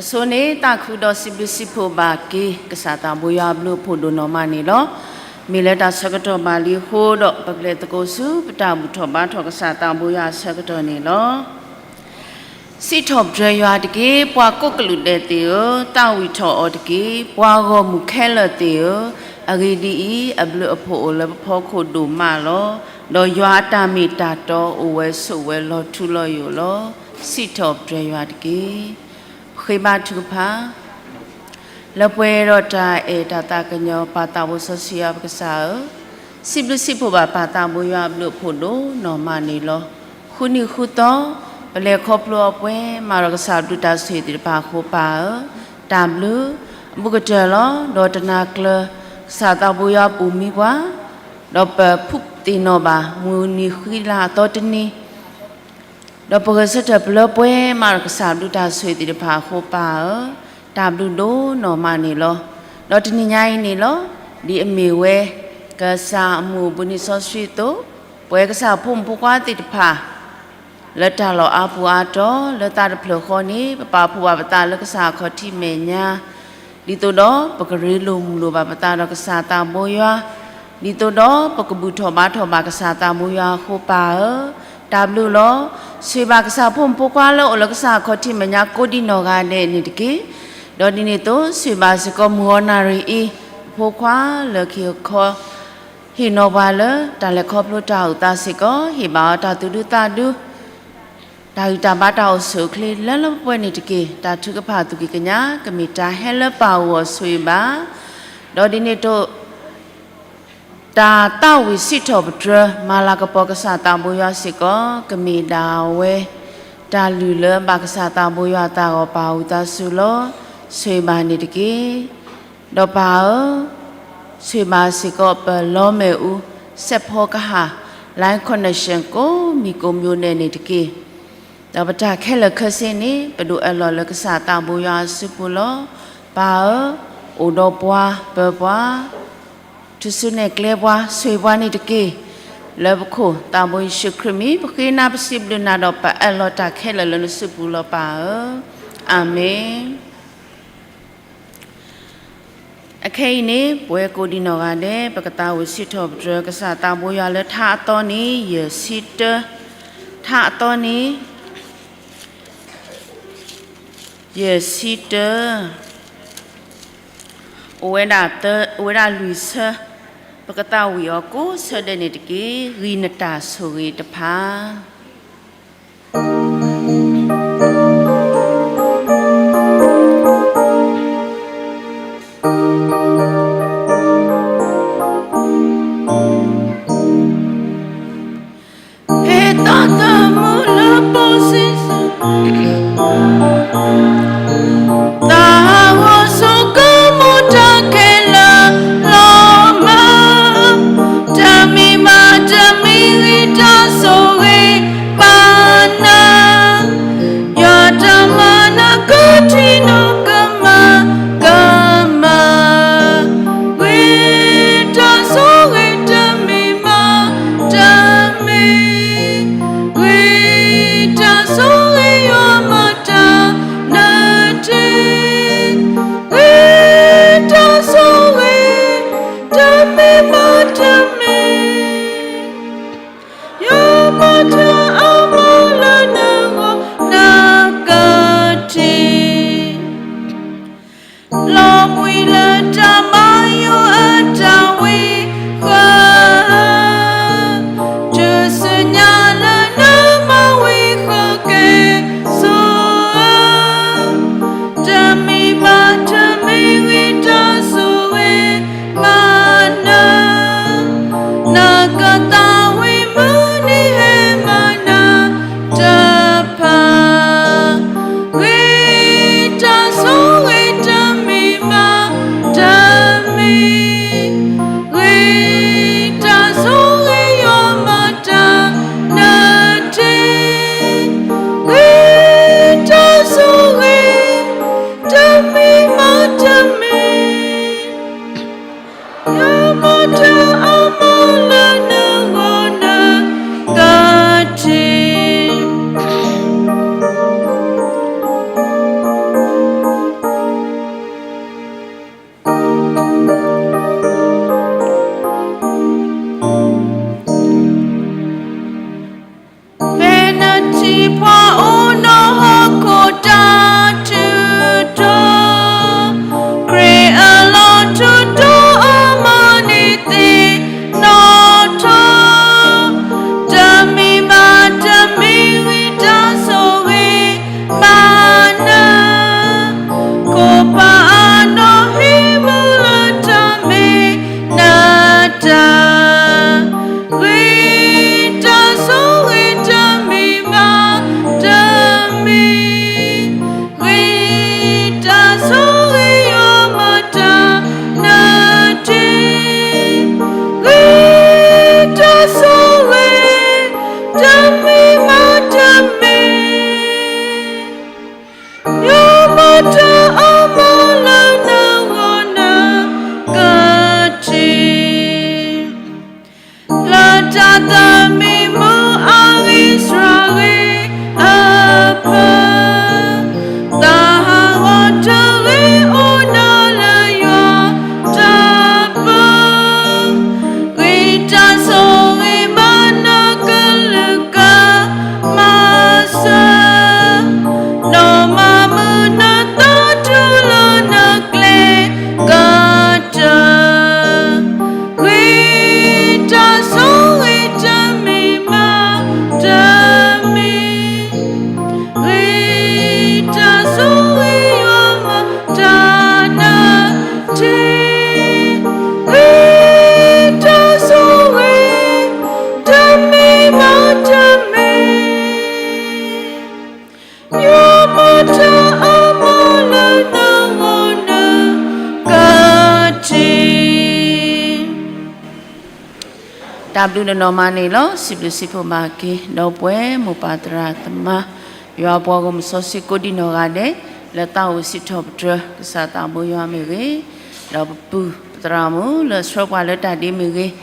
အဆိန့ၣ် သးခုဒီးစံးဘျုးစံးဖှိၣ်ဘၣ်က့ၤ ကစၢ်သးဘိယွၤအဘျုးအဖှိၣ်ဒိၣ်နီၢ်မးန့ၣ်လီၤ. မ့ၢ်လၢတၢ်ဆၢကတီၢ်ဘၣ်လံအဃိဒီး ပကလဲၤသကိးဆူပတၢ်ဘူၣ်ထီၣ်ဘါထီၣ်ကစၢ်သးဘိယွၤအဆၢကတီၢ်န့ၣ်လီၤ. စံးထီၣ်ပတြၢၤယွၤတက့ၢ်, ပှၤကိးကလုာ်ဒဲးသ့ၣ်ဧၢ, သးဝံၣ်ထီၣ်အီၤတက့ၢ်, ပှၤဂီၢ်မုၢ်ခဲလၢာ်သ့ၣ်ဧၢ, အဂ့ၢ်ဒ်အံၤ, အဘျုးအဖှိၣ်အိၣ်လၢပဖီခိၣ်ဒိၣ်မးလီၤ. ဒီးယွၤအတၢ်မ့ၢ်တၢ်တီအိၣ်ဝဲဆိးဝဲလီၤထူလီၤယိာ်လီၤ. စံးထီၣ်ပတြၢၤယွၤတက့ၢ်. ပဃ့ဘါထုကဖၣ် လၢပှဲၤဒီးတၢ်အဲၣ်တၢ်သးကညီၤ ပၢ်သးဘိစီဆှံယွၤပကစၢ်ဧၢ, စံးဘျုးစံးဖှိၣ်ဘၣ်ပၢ်သးဘိယွၤအဘျုးအဖှိၣ်ဒိၣ်နီၢ်မးန့ၣ်လီၤ. ဃုနံၤဃုသီ ပလဲၤခီဖျိအပှဲၤမၤဒီးကစၢ်ဘျုးတၢ်ဆိၣ်ဂ့ၤသ့ၣ်တဖၣ်အဃိ ပၢ်ဧၢ, တၢ်ဘျုး, အဘူးကတၢၢ်လီၤ. ဒီးတနၤကျၢၤ ကစၢ်သးဘိယွၤပူၤမံပှၤ, ဒီးပဖုးသ့ၣ်နီၣ်ဘၣ် မုၢ်နံၤဃံလၤအသီတနံၤ ဒီးပဂဲၤဆၢထၢၣ်ပလၢပှဲၤမၤဒီးကစၢ်ဘျုးတၢ်ဆိၣ်ဂ့ၤသ့ၣ်တဖၣ်အဃိ ပၢ်ဧၢ, တၢ်ဘျုးဒိၣ်နီၢ်မးန့ၣ်လီၤ. ဒီးတနံၤညါအံၤန့ၣ်လီၤ, ဒ်အမ့ၢ်ဝဲ ကစၢ်အမုၢ်အဘိၣ်န့ၣ်စီဆှံအသိး, ပဝဲကစၢ်ဖိမုၣ်ဖိခွါသ့ၣ်တဖၣ် လၢတၢ်လီၢ်အါပူၤအါတီၤ လၢသးတဖျၢၣ်ဃီန့ၣ် ပပာ်ဖှိၣ်ဘၣ်ပသးလၢကစၢ်အခီၣ်ထံးမဲာ်ညါ ဒ်သိးဒီးပကရ့လိာ်မုာ်လိာ်ဘၣ်ပသးဒီးကစၢ်သးဘိယွၤ, ဒ်သိးဒီးပကဘူၣ်ထီၣ်ဘါထီၣ်ဘၣ်ကစၢ်သးဘိယွၤအဃိ ပၢ်ဧၢ, တၢ်ဘျုးလီၤ. ဆိၣ်ဂ့ၤဘၣ်ကစၢ်ဖိမုၣ်ဖိခွါလၢအိၣ်လၢကစၢ်အခီၣ်ထံးမဲာ်ညါ ကိးဒံနီၢ်ဂၤဒဲးန့ၣ်တက့ၢ်. ဒီးဒ်န့ၣ်အသိး ဆိၣ်ဂ့ၤဘၣ်စ့ၢ်ကီးမုၢ်ဂီၤနၣ်ရံၣ်အံၤ အဖိခွါလၢခံအခီ ဟ့ၣ်နီၤပှၤလၢတၢ်လဲၤခီဖျိတၢ်အိၣ်သးစ့ၢ်ကီး ဟ့ၣ်ဘၣ်အီၤတၢ်သူၣ်ဒူသးဒူ တၢ်ဂံၢ်တၢ်ဘါတၢ်အိၣ်ဆူၣ်အိၣ်ချ့လၢလၢပှဲၤပှဲၤန့ၣ်တက့ၢ်. တၢ်ထုကဖၣ်သူၣ်ကံၢ်ကညး ကမ့ၢ်တၢ်ဟဲလၢပၢ်အဂီၢ်ဆိၣ်ဂ့ၤဘၣ်. ဒီးဒ်န့ၣ်အသိး တၢ်သးဝံၣ်စံးထီၣ်ပတြၢၤ မၤလၤကပီၤကစၢ်သးဘိယွၤစ့ၢ်ကီး ကမ့ၢ်ဒၣ်ဝဲ တၢ်လုၢ်လၢဘၣ်ကစၢ်သးဘိယွၤအသးဂီၢ်ပၢ်ဝံသးစူၤလီၤ. ဆိၣ်ဂ့ၤဘၣ်န့ၣ်တက့ၢ်. ဒီးပၢ်ဧၢ, ဆိၣ်ဂ့ၤဘၣ်စ့ၢ်ကီးပလီမ့ၣ်အူ စဲးဖီကဟၣ် line connection ကိးမံၤကိးမံၤဒဲးန့ၣ်တက့ၢ်. ဒီးပတၢ်ခဲလၢာ်ခဲဆ့န့ၣ် ပဒုးအၢၣ်လီၤလၢကစၢ်သးဘိယွၤအစုပူၤလီၤ. ပၢ်ဧၢ, အိၣ်ဒီးပှၤပၢၤပှၤ ထူၣ်စုနဲၣ်ကျဲပှၤ ဆိၣ်ဂ့ၤပှၤန့ၣ်တက့ၢ်. လၢပခိၣ်သးဘိယ့ၣ်ၡူးခရံာ်မံၤ ပဃ့နၤပစံးဘျုးနၤဒီးပအၢၣ်လီၤတၢ်ခဲလၢာ်လၢနစုပူၤလီၤပၢ်ဧၢ. အၤမ့ၣ်. အခဲအံၤန့ၣ် ပဝဲကိးဒံနီၢ်ဂၤဒဲး ပကသးဝံၣ်စံးထီၣ်ပတြၢၤကစၢ်သးဘိယွၤလၢထါအသီန့ၣ် ယဲၢ်ဆံတၢ, ထါအသီန့ၣ် ယဲၢ်ဆံတၢ, အိၣ်ဝဲဒၣ်သၢ, အိၣ်ဝဲဒၣ်လွံၢ်ဆၢ, ပကသးဝံၣ်အီၤကိးဆၢဒဲးန့ၣ်တက့ၢ်. ဂံၢ်နတၢ်ဆိၣ်ဂ့ၤတဖၣ် ဟ့ၣ်သီသမူလၢပစီဆှံ, သးဂီၤဆိကမိၣ်တၢ်ခဲလၢာ်လီၤမၢ်, တမံၤဘၣ်တမံၤဂံၢ်တၢ်ဆိၣ်ဂ့ၤ တၢ်ဘျုးတနီၤမးန့ၣ်လီၤ. စံးဘျုးစံးဖှိၣ်ဘၣ်က့ၤ ဒီပုၢ်ဝဲၢ်မိၢ်ပၢ်သရၣ်သမါ ယွၤအပှၤဂီၢ်မုၢ်စီဆှံကိးဒံနီၢ်ဂၤဒဲး လၢသးအိၣ်စံးထီၣ်ပတြၢၤ ကစၢ်သးဘိယွၤမ့ၢ်ဂ့ၤ, ဒီးပပုၢ်ပသရၣ်မုၣ်လၢဆှၢပှၤလၢတၢ်ဒ့မ့ၢ်ဂ့ၤ,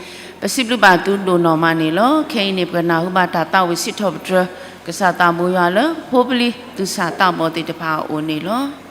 ပစံးဘျုးဘၣ်သုဒိၣ်နီၢ်မးန့ၣ်လီၤ. ခဲအံၤန့ၣ် ပကနၢ်ဟူဘၣ်တၢ်သးအိၣ်စံးထီၣ်ပတြၢၤ ကစၢ်သးဘိယွၤလၢဖိပလံၤသူၣ်စၢ်သးဘီၣ်သ့ၣ်တဖၣ်အအိၣ်န့ၣ်လီၤ.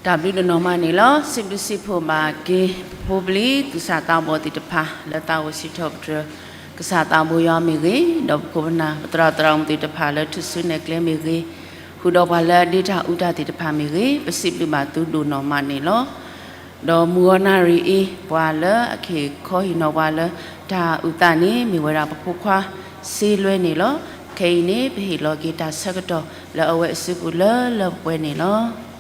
တၢ်ဘျုးတနီၤမးန့ၣ်လီၤ. စံးဘျုးစံးဖှိၣ်ဘၣ်က့ၤ ပဖိပလံၤသူၣ်စၢ်သးဘီၣ်သ့ၣ်တဖၣ် လၢသးအိၣ်စံးထီၣ်ပတြၢၤ ကစၢ်သးဘိယွၤမ့ၢ်ဂ့ၤ, ဒီးပခိၣ်ပနၢ် ပသရၣ်သရၣ်မုၣ်သ့ၣ်တဖၣ်လၢထူၣ်စုနဲၣ်ကျဲမ့ၢ်ဂ့ၤ, ဃုာ်ဒီးပှၤလၢအဒ့တၢ်အူတၢ်သ့ၣ်တဖၣ်မ့ၢ်ဂ့ၤ, ပစံးဘျုးဘၣ်သုဒိၣ်နီၢ်မးန့ၣ်လီၤ. ဒီးမုၢ်ဂီၤနၣ်ရံၣ်အံၤ ပှၤလၢအခ့ၣ်ခီဟ့ၣ်နီၤပှၤလၢတၢ်အုၣ်သးန့ၣ် မ့ၢ်ဝဲဒၣ်ပဖိခွါစ့လွဲန့ၣ်လီၤ. ခဲအံၤန့ၣ် ပဟ့ၣ်လီၤက့ၤတၢ်ဆၢကတီၢ်လၢအဝဲအစုပူၤလၢလၢပှဲၤပှဲၤန့ၣ်လီၤ.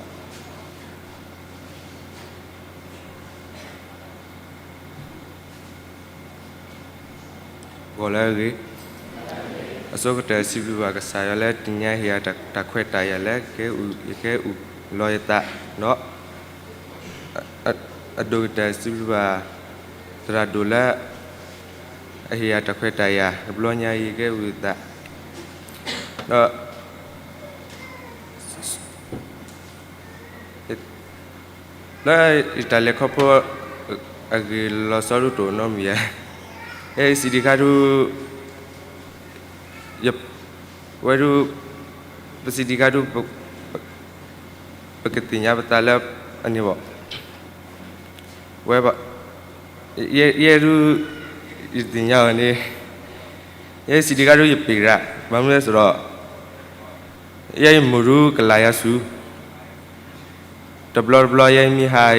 ဂီၤလၢအဂ့ၤ, အဆိကတၢၢ်စံးဘျုးဘၣ်ကစၢ်ယွၤလၢတနံၤအံၤဟ့ၣ်ယၤတၢ်ခွဲးတၢ်ယာ်လၢ ယကဟဲအုၣ်လီၤယသး, ဒီး အဒိၣ်ကတၢၢ်စံးဘျုးဘၣ် သရၣ်ဒိၣ်လၢ အဟ့ၣ်ယၤတၢ်ခွဲးတၢ်ယာ် တဘျီညါအံၤကဟဲအုၣ်သး, ဒီး လၢယတၢ်လဲၤခီဖျိ အဂ့ၢ်လီၤဆီဒၣ်တအိၣ်နီတမံၤဧါ, ယဲယစံးဒံးခါဒုး ဝဲဒုး ပစံးဒံးခါဒုး ပကသ့ၣ်ညါပသးလၢအန့ၣ်ဘၣ်, ဝဲဘၣ် ယဲဒုး ယသ့ၣ်ညါအီၤန့ၣ် ယဲယစံးဒံးခါဒုးယပ့ၤရး ဘၣ်မနုၤလဲၣ်ဆိုတော့ ယဲယမိၢ်ဒုးကလၤယၤဆူ တဘျီတဘျီယဲမ့ၢ်ဟး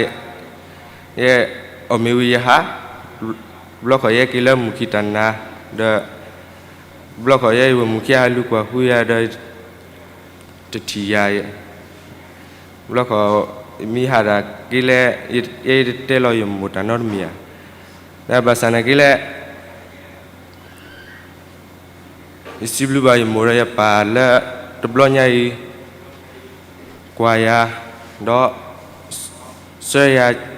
ယဲအီၣ်မ့ၤဝံၤယဟး, ဘျီခီၣ်ယဲက့ၤလၢမူၢ်ခံတၢ်နါ, ဒီး ဘျီခီၣ်ယဲယဝဲၢ်မူၢ်ခံဟးလူၤကွၢ်ဃုယၤဒီး တထံၣ်ယၤ, ဘျီခီၣ် မ့ၢ်ဟးဒၣ်က့ၤလဲၣ်, ယဲယတတဲလီၤယမိၢ်တၢ်နီတမံၤဧါ, ဒီးဘၣ်ဆၣ်နာ်က့ၤလဲၣ် ယစံးဘျုးဘၣ်ယမိၢ်ဒီးယပၢ်လၢ တဘျီညါအံၤ ကွၢ်ယၤ ဒီး ဆှၢယၤ,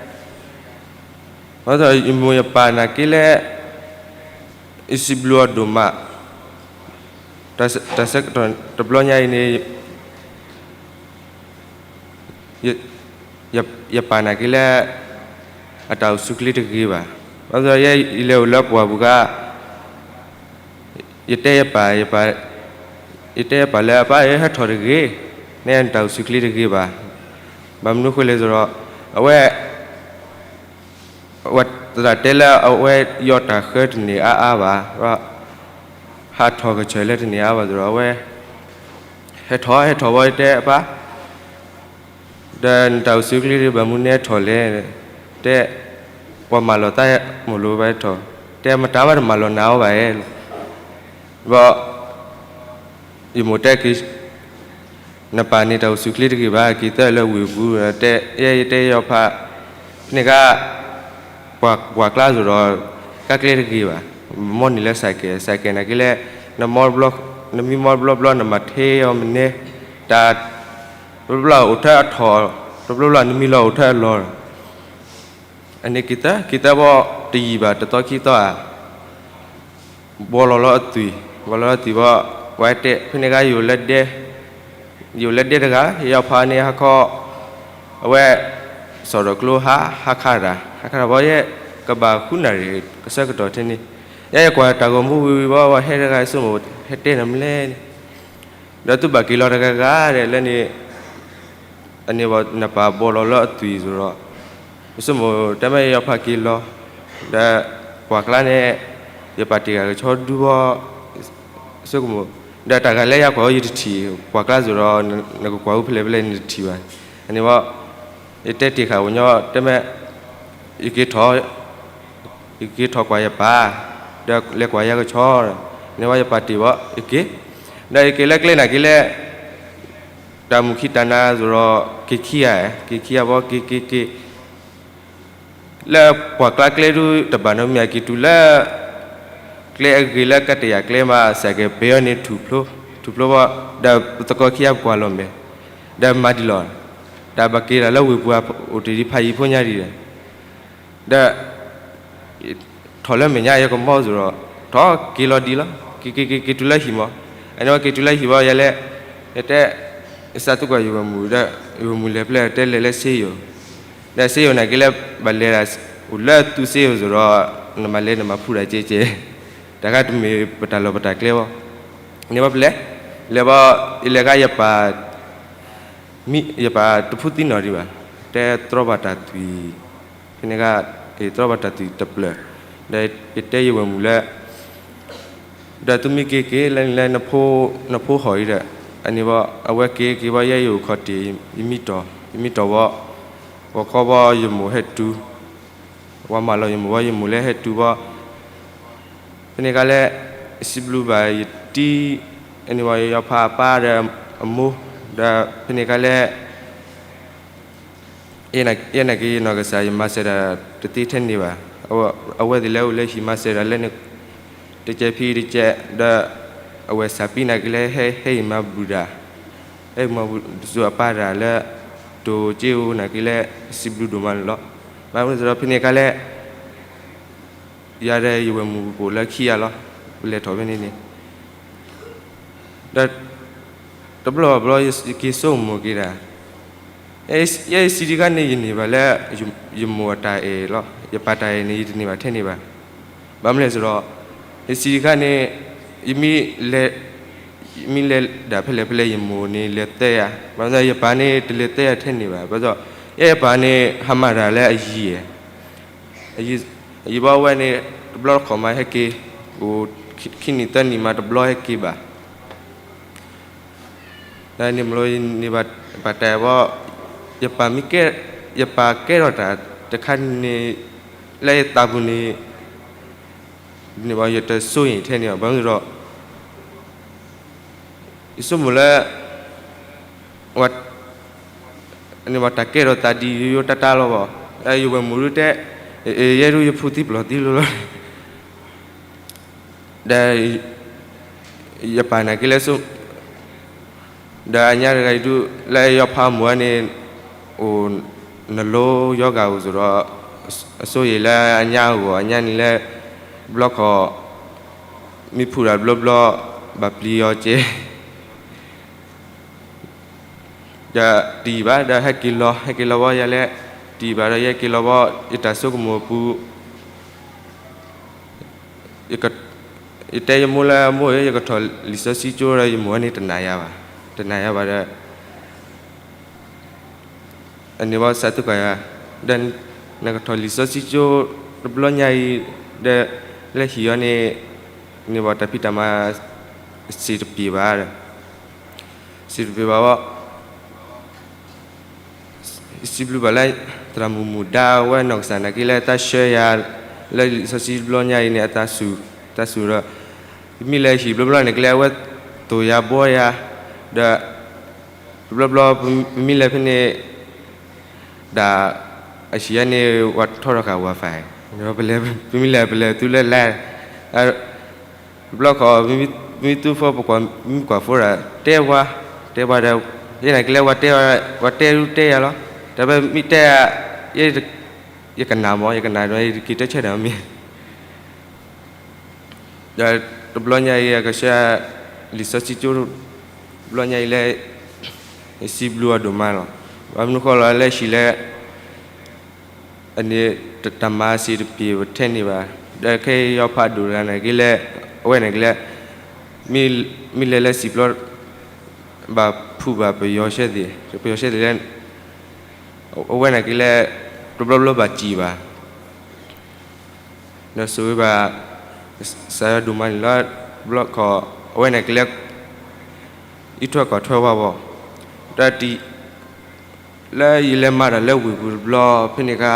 ဘၣ်ဆၣ်ယမိၢ်ယပၢ်နာ်က့ၤလဲၣ် ယစံးဘျုးအီၤဒိၣ်မး, တၢ်ဆၢကတီၢ်တဘျီညါအံၤန့ၣ် ယပၢ်နာ်က့ၤလၢ အတၢ်အိၣ်ဆူၣ်ချ့တဂ့ၤဘၣ်. ဘၣ်ဆၣ်ယဲယလဲၤအိၣ်လၢပှၢ်ပူၤခါ ယတဲယပၢ်, ယတဲယပၢ်လၢအပၢ်ဧၢ ဟဲထီၣ်တဂ့ၤ, နဲနတၢ်အိၣ်ဆူၣ်ချ့တဂ့ၤဘၣ်. ဘၣ်မနုၤဃိလဲၣ်ဆိုတော့ အဝဲ အဝဲသရၣ်တဲလၢအဝဲယီၢ်တၢ်ဃၢတန့ၢ်အါအါဘၣ်, ဟးထီၣ်ကစၢၢ်လၢတန့ၢ်အါဘၣ်သဒီး အဝဲ ဟဲထီၣ် ဟဲထီၣ်ဘၣ် ယတဲအပၢ်, ဒီးနတၢ်အိၣ်ဆူၣ်ချ့ဘၣ်မနုၤနဟဲထီၣ်လဲၣ်, တဲ ပှၤမၤလီၤသးမိၢ်လိဘၣ်ဟဲထီၣ်, တဲမတၤမးတမၤလီၤနၤအီၤဘၣ်ဧါ, ဘၣ် ယမိၢ်တဲက့ၤ နပၢ်န့ၣ်တၢ်အိၣ်ဆူၣ်ချ့တဂ့ၤဘၣ် က့ၤသၢလၢဝ့ၢ်ပူၤ, တဲ ယဲယတဲယီၤဖး ဖဲန့ၣ်ခါ ပှၤကျါစိၤဒီး ကါကျဲတဂ့ၤဘၣ်, မီန့ၢ်လၢစဲးကဲး, စဲးကဲးနာ်က့ၤလဲၣ် နမီဘျီ နမံမီဘျီဘျီ နမၤထဲအီၤမနုၤ, တၢ် တဘျီဘျီအိၣ်ထဲအထီၣ်, တဘျီဘျီနမံလီၤအိၣ်ထဲအလီၢ် အန့ၣ်က့ၤသၢ က့ၤသၢဘီ တယံာ်ဘၣ်တသီခံသီဧါ, ဘီလီၤလၢအသွံၣ်, ဘီလီၤလၢအသွံၣ်ဘီ, ဝဲတဲ ဖဲန့ၣ်ခါ ယအိၣ်လၢဒဲတဂၤ, ယယီၤဖးန့ၣ်ဟးခီ, အဝဲ စီၣ်ဒီးကျိဟး ဟးခးတၢ်, ဟးခးတၢ်ဘီယဲ ကဘၣ်ဃုနၣ်ရံၣ် ကဆၢကတီၢ်ထဲန့ၣ်, ယဲယကွၢ်တၢ်ဂီၤမူဝံၤဝံၤဘီ ဝဲဟဲတဂၤဆိကမိၣ် ဟဲတဲနၤမနုၤလဲၣ်န့ၣ်, ဒီးသုဘၣ်က့ၤလီၤတဂၤဂၤဒီးလၢန့ၣ် အန့ၣ်ဘၣ် နပၢ်ဘီလီၤလၢအသွံၣ်အသိးဒီး, ယဆိကမိၣ် တမ့ၢ်ယီၤဖးက့ၤလီၤ, ဒီးပှၤကျါန့ၣ် ယပၢ်တ့ၢ်ဂၤကဆီဒူဘီ, ဆိကမိၣ်, ဒီးတၢ်ဂၤလၢယၤကွၢ်အီၤယတထံၣ်, ပှၤကျါစိၤဒီး နကကွၢ်အူဖဲလဲၣ်ဖဲလဲၣ်နတထံၣ်ဘၣ်, အန့ၣ်ဘၣ်, ယတဲတ့ၢ်ဃာ်ပှၤညီ တမ့ၢ် ယက့ၤထီၣ် ယက့ၤထီၣ်ကွၢ်ယပၢ်, ဒီးလဲၤကွၢ်ယၤကဆီ, န့ၣ်ဝဲယပၢ်တ့ၢ်ဘၣ် ယက့ၤ, ဒီးယက့ၤလၢကျဲနာ်က့ၤလဲၣ်, တၢ်မူၢ်ခံတၢ်နါစိၤဒီး က့ၤခံဂၤ, က့ၤခံဂၤဘီ က့ၤက့ၤက့ၤ, လၢပှၤကျါကျဲဒုတဘၣ်နီတမံၤ က့ၤတုၤလၢ ကျဲအဂ့ၤလၢကတၢၢ်ယၤကျဲမး စဲးကဲးပ့ၤအီၤန့ၣ်ထူၣ်ဖျိ, ထူၣ်ဖျိဘီ, ဒီးပသကိးခံဂၤပကွၢ်လီၤမဲာ်, ဒီးမၤဒံးလီၤ, တၢ်ဘၣ်က့ၤတၢ်လၢဝ့ၢ်ပူၤ အိၣ်တ့ၢ်ဒံးဖးယံၤဖိညါဒံးဒီး ဒီး ထီၣ်လၢမဲာ်ညါယကမီစိၤဒီး ထီၣ်က့ၤလီၤဒံးလီၤ, က့ၤက့ၤက့ၤက့ၤတုၤလၢဟံၣ်မး, အန့ၣ်ဝဲက့ၤတုၤလၢဟံၣ်ဘီ ယၤလဲၣ်, ယတဲ, ယစးသုကွၢ်ယဝဲၢ်မုၣ်ဒီး ယဝဲၢ်မုၣ်လဲၤဖဲလဲၣ် တဲလဲၤလၢစ့ယိၤ, ဒီးစ့ယိၤနာ်က့ၤလၢ ဘၣ်လဲၤဒၣ် အိၣ်လၢသူစ့ယိၤစိၤဒီး နမၤလဲၤနမၤဖူးတၢ်ကဲကဲ, တၢ်ခါတမ့ၢ်ပတၢ်လီၢ်ပတၢ်ကျဲဘီ, န့ၣ်ဘီဖဲလဲၣ်, လဲၤဘီ, ယလဲၤခါယပၢ် မံ ယပၢ်တဖုသံနီၣ်ဒံးဘၣ်, တဲတြီဘၣ်တၢ်သွံၣ်, ဖဲန့ၣ်ခါ တြီဘၣ်တၢ်သွံၣ်တဖျၢၣ်, ဒီးယတဲယဝဲၢ်မုၣ်လၢ ဒီးသုမ့ၢ်က့ၤက့ၤလၢန့ၣ်လၢ နဖိဟီၣ်အံၤဒီး, အန့ၣ်ဘၣ် အဝဲက့ၤက့ၤဘၣ် ယဲယအိၣ်ခီၣ်တ့ၢ်, ယမံတီၢ်, ယမံတီၢ်ဘၣ်, ဂီၤခီဘၣ်ယမိၢ်ဟဲတုၤ, ဝၤမၢလီၤယမိၢ်ဘၣ် ယမိၢ်လၢဟဲတုၤဘၣ်, ဖဲန့ၣ်ခါလၢ စံးဘျုးဘၣ်ယတံၤ, အန့ၣ်ဘၣ်ယယီၤဖးအပၢ်ဒီးအမိၢ်, ဒီးဖဲန့ၣ်ခါလၢ ယဲနာ်က့ၤယနီၢ်ကစၢ် ယမၤစၢၤတၢ်တသ့ထဲန့ၣ်ဘၣ်. အဝဲသ့ၣ်လၢအိၣ်လၢဟံၣ်မၤစၢၤတၢ်လၢန့ၣ် တကဲးဖံးတကဲး, ဒီးအဝဲစးပံနာ်က့ၤလၢ ဟဲဟ့ၣ်မၤဘူၣ်တၢ်, ဟဲမၤဘူၣ်တစိၤအပၢ်တၢ်လၢ တိၤက့အိၣ်နာ်က့ၤလၢ စံးဘျုးဒိၣ်မးန့ၣ်လီၤ. ဘၣ်မနုၤဒီးဖဲန့ၣ်ခါလၢ ယၤဒီးယဝဲၢ်မုၣ်ပအိၣ်လၢခံဂၤလီၤ. ပလဲၤထီၣ်ဖဲန့ၣ်န့ၣ် ဒီး တဘျီဘၣ်ဘျီ ယက့ၤဆိကမိၣ်က့ၤဒၣ်, ယဲယစံးတခါန့ၣ် ယန့ၢ်ဘၣ်လၢ ယမိၢ်အတၢ်အဲၣ်လီၤ. ယပၢ်တၢ်အဲၣ်န့ၣ် ယတန့ၢ်ဘၣ်ထဲန့ၣ်ဘၣ်. ဘၣ်မနုၤလဲၣ်စ့ၢ်ဒီး ယစံးတခါန့ၣ် ယမ့ၢ်လဲၤ ယမ့ၢ်လဲၤဒၣ်ဖဲလဲၣ်ဖဲလဲၣ် ယမိၢ်န့ၣ်လဲၤသဲယၤ, ဘၣ်မနုၤယပၢ်န့ၣ် တလဲၤသဲယၤထဲန့ၣ်ဘၣ်. ဘၣ်ဆၣ် ယဲယပၢ်န့ၣ် ဟါမၢ်တၢ်လၢအယံၤ အယံၤဘၣ်ဝဲန့ၣ် တဘျီတခီၣ်မးဟဲက့ၤ, အိၣ်ခံနံၣ်သၢနံၣ်မးတဘျီဟဲက့ၤဘၣ်. ဒီးန့ၣ်မ့ၢ်လီၤ ယန့ၢ်ဘၣ်တၢ်အဲၣ်ဘၣ်, ယပၢ်မ့ၢ်ကဲ, ယပၢ်ကဲထီၣ်တၢ်တခါန့ၣ် လၢယသးပူၤန့ၣ် န့ၢ်ဘၣ်ယတစိၤအံၤထဲန့ၣ်ဘၣ်. ဘၣ်မနုၤဒီး ယဆိကမိၣ်လၢ န့ၢ်ဘၣ်တၢ်ကဲထီၣ်သးဒ်ယိယိတၢ်တၢ်လီၤဘၣ်. ယဝဲၢ်မုၣ်ဒုတဲ, ယဲဒုယဖူသံပျီၢ်သံလီၤလီၤ. ဒီး ယပၢ်နာ်က့ၤလၢ ဒီးအညါတဂၤအံၤဒု လၢယယီၤဖးမိၢ်န့ၣ် အိၣ်နလိယီဂာ်အိၣ်စ့ၢ်ဒီး အစိယဲၢ်လၢအညါအဂီၢ် အညါန့ၣ်လၢ ဘျီခီၣ် မ့ၢ်ဖူးတၢ်ဘျီဘျီ ဘၣ်ပျံၤအီၤကဲ ဒီးတယံာ်ဘၣ်ဒီးဟဲက့ၤလီၤ ဟဲက့ၤလီၤဘၣ်ယၤလဲၣ်, တယံာ်ဘၣ်ဒီးယဟဲက့ၤလီၤဘၣ် ယတၢ်ဆိကမိၣ်အပူၤ ယတဲယမိၢ်လၢမိၢ်ဧၢ ယကထီၣ်လံာ်စီဆှံကၠိဒီး ယမိၢ်ဝဲန့ၣ်တနာ်ယၤဘၣ်, တနာ်ယၤဘၣ်ဒီး အန့ၣ်ဘၣ်စးသံကွၢ်ယၤ, ဒီးနကထီၣ်လံာ်စီဆှံကၠိတဘျီညါအံၤ ဒီးလၢဟံၣ်အီၤန့ၣ် န့ၢ်ဘၣ်တၢ်ဖံးတၢ်မၤ စံးတပျ့ၤဘၣ်ဒီး စံးတပျ့ၤဘၣ်ဘၣ် စံးဘျုးဘၣ်လၢ သရၣ်မုၣ်မုၣ်ဒါဝဲနီၢ်ကစၢ်နာ်က့လၢတၢ်ဆှၢယၤ လၢလံာ်စီဆှံတဘျီညါအံၤန့ၣ် အတၢ်စူၢ်, တၢ်စူၢ်ဒီး ပမ့ၢ်လဲၤဟံၣ်ဘျီဘျီန့ၣ်ကလဲၣ် အဝဲသိၣ်ယၤဘှီယၤ, ဒီး တဘျီဘျီ ပမ့ၢ်လဲၤဖဲန့ၣ် ဒၣ် အဟံၣ်ယၤန့ၣ် ဝဲထီထီၣ်ဃာ် Wi-Fi, ပလဲၤ ပမ့ၢ်လဲၤ ပလဲၤသူလၢလဲၣ် တဘျီခီ ပမ့ၢ်သူဖိ ပကွၢ် ပမ့ၢ်ကွၢ်ဖိဒီး တဲဝဲ တဲဝဲဒီး ယဲနာ်က့လၢ ဝဲတဲဒုးတဲယၤလီၤ, တဘျီမ့ၢ်တဲ ယကနၣ်မး ယကနၣ်ဒီး ယက့ၤတဲဆၢတၢ်မ့ၢ် ဒီးတဘျီညါအံၤ အကဆှၢ လံာ်စီဆှံကၠိ တဘျီညါအံၤလၢ စံးဘျုးအီၤဒိၣ်မးလီၤ. ဘၣ်မနုၤဃိလီၤလၢဟံၣ်လၢ အန့ၣ် တၢ်မၤစံးတပျ့ၤထဲန့ၣ်ဘၣ်. ဒီးခဲအံၤယီၤဖးဒိၣ်တဂၤနာ်က့လၢ အဝဲနာ်က့လၢ မ့ၢ်လဲၤလၢစံာ်ပျီ ဘၣ်ဖူးဘၣ်ပယီၤဆဲသ့ၣ် ပယီၤဆဲသ့ၣ်လၢ အဝဲနာ်က့လၢ တဘျီဘျီဘၣ်စံးဘၣ် ဒီးဆိၣ်ဂ့ၤဘၣ် ကစၢ်ယွၤဒိၣ်မးန့ၣ်လီၤ. ဘျီခီ အဝဲန့ၣ်ကလဲၤ အံးထွဲကွၢ်ထွဲဝဲဘၣ်. ဒီးတံၤ လၢယလဲၤမၤတၢ်လၢဝ့ၢ်ပူၤတဘျီ ဖဲန့ၣ်အခါ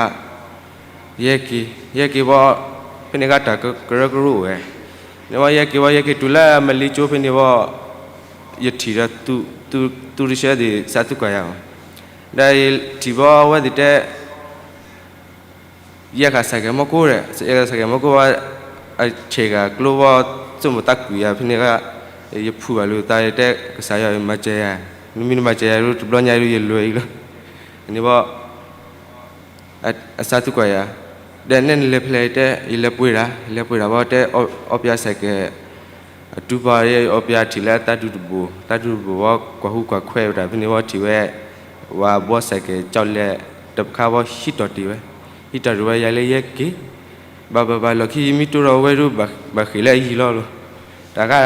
ယဟဲက့ၤ ယဟဲက့ၤဘၣ် ဖဲန့ၣ်အခါတၢ်ကရၢကရိအိၣ်ဝဲ န့ၣ်ဘၣ် ယဟဲက့ၤဘၣ် ယဟဲက့ၤတုၤလၢမလ့ကၠိဖဲန့ၣ်ဘၣ် ယထံၣ်ဒီး သူတဆၢသ့ၣ် စးသူကွၢ်ယၤ ဒီးယထံၣ်ဘၣ်အဝဲသ့ၣ်တဲ ယဲဃာ်စဲးကဲးမီကိဒီး ယဲဃာ်စဲးကဲးမီကိဘၣ် အဆဲးဂၤကျိဘၣ် ဆိကမိၣ်သးကွံာ်ယၤ ဖဲန့ၣ်အခါ ယဖူးဘၣ်လၢသး ယတဲကစၢ်ယွၤ မၤစၢၤယၤ နမ့ၢ်နမၤစၢၤယၤဒုး တဘျီညါဒုး ယလဲၤအံၤလီၤ. န့ၣ်ဘၣ် အစးသူကွၢ်ယၤ ဒီးနဲနလဲၤဖဲလဲၣ် ယတဲ ယလဲၤပှ့ၤတၢ် ယလဲၤပှ့ၤတၢ်ဘၣ် တဲ အီပၠးစဲးကဲး အတူၢ်ပၢ် ယအီပၠးထံၣ်လၢအတၢ်ဒူတဘိ တၢ်ဒူတဘိဘၣ် ကွၢ်ဟူကွၢ်ခွဲးဝဲဒၣ် ဖဲန့ၣ်ဘၣ်ထံၣ်ဝဲ ဝဲဘီစဲးကဲး ကၠီလဲၣ် တပခါဘၣ် ဟံးတီၢ်တ့ၢ်ဝဲ ဟံးတီၢ်တ့ၢ်ဝဲ ယၤလၢယဟဲက့ၤ ဘၣ်ဘၣ်ဘၣ်လီၢ်ခံ ယမ့ၢ်တိၢ်ဒီးဝဲဒုး ဘၣ်ဃ့ၢ်လၢအယံၤလီၤလီၤ. တၢ်ခါ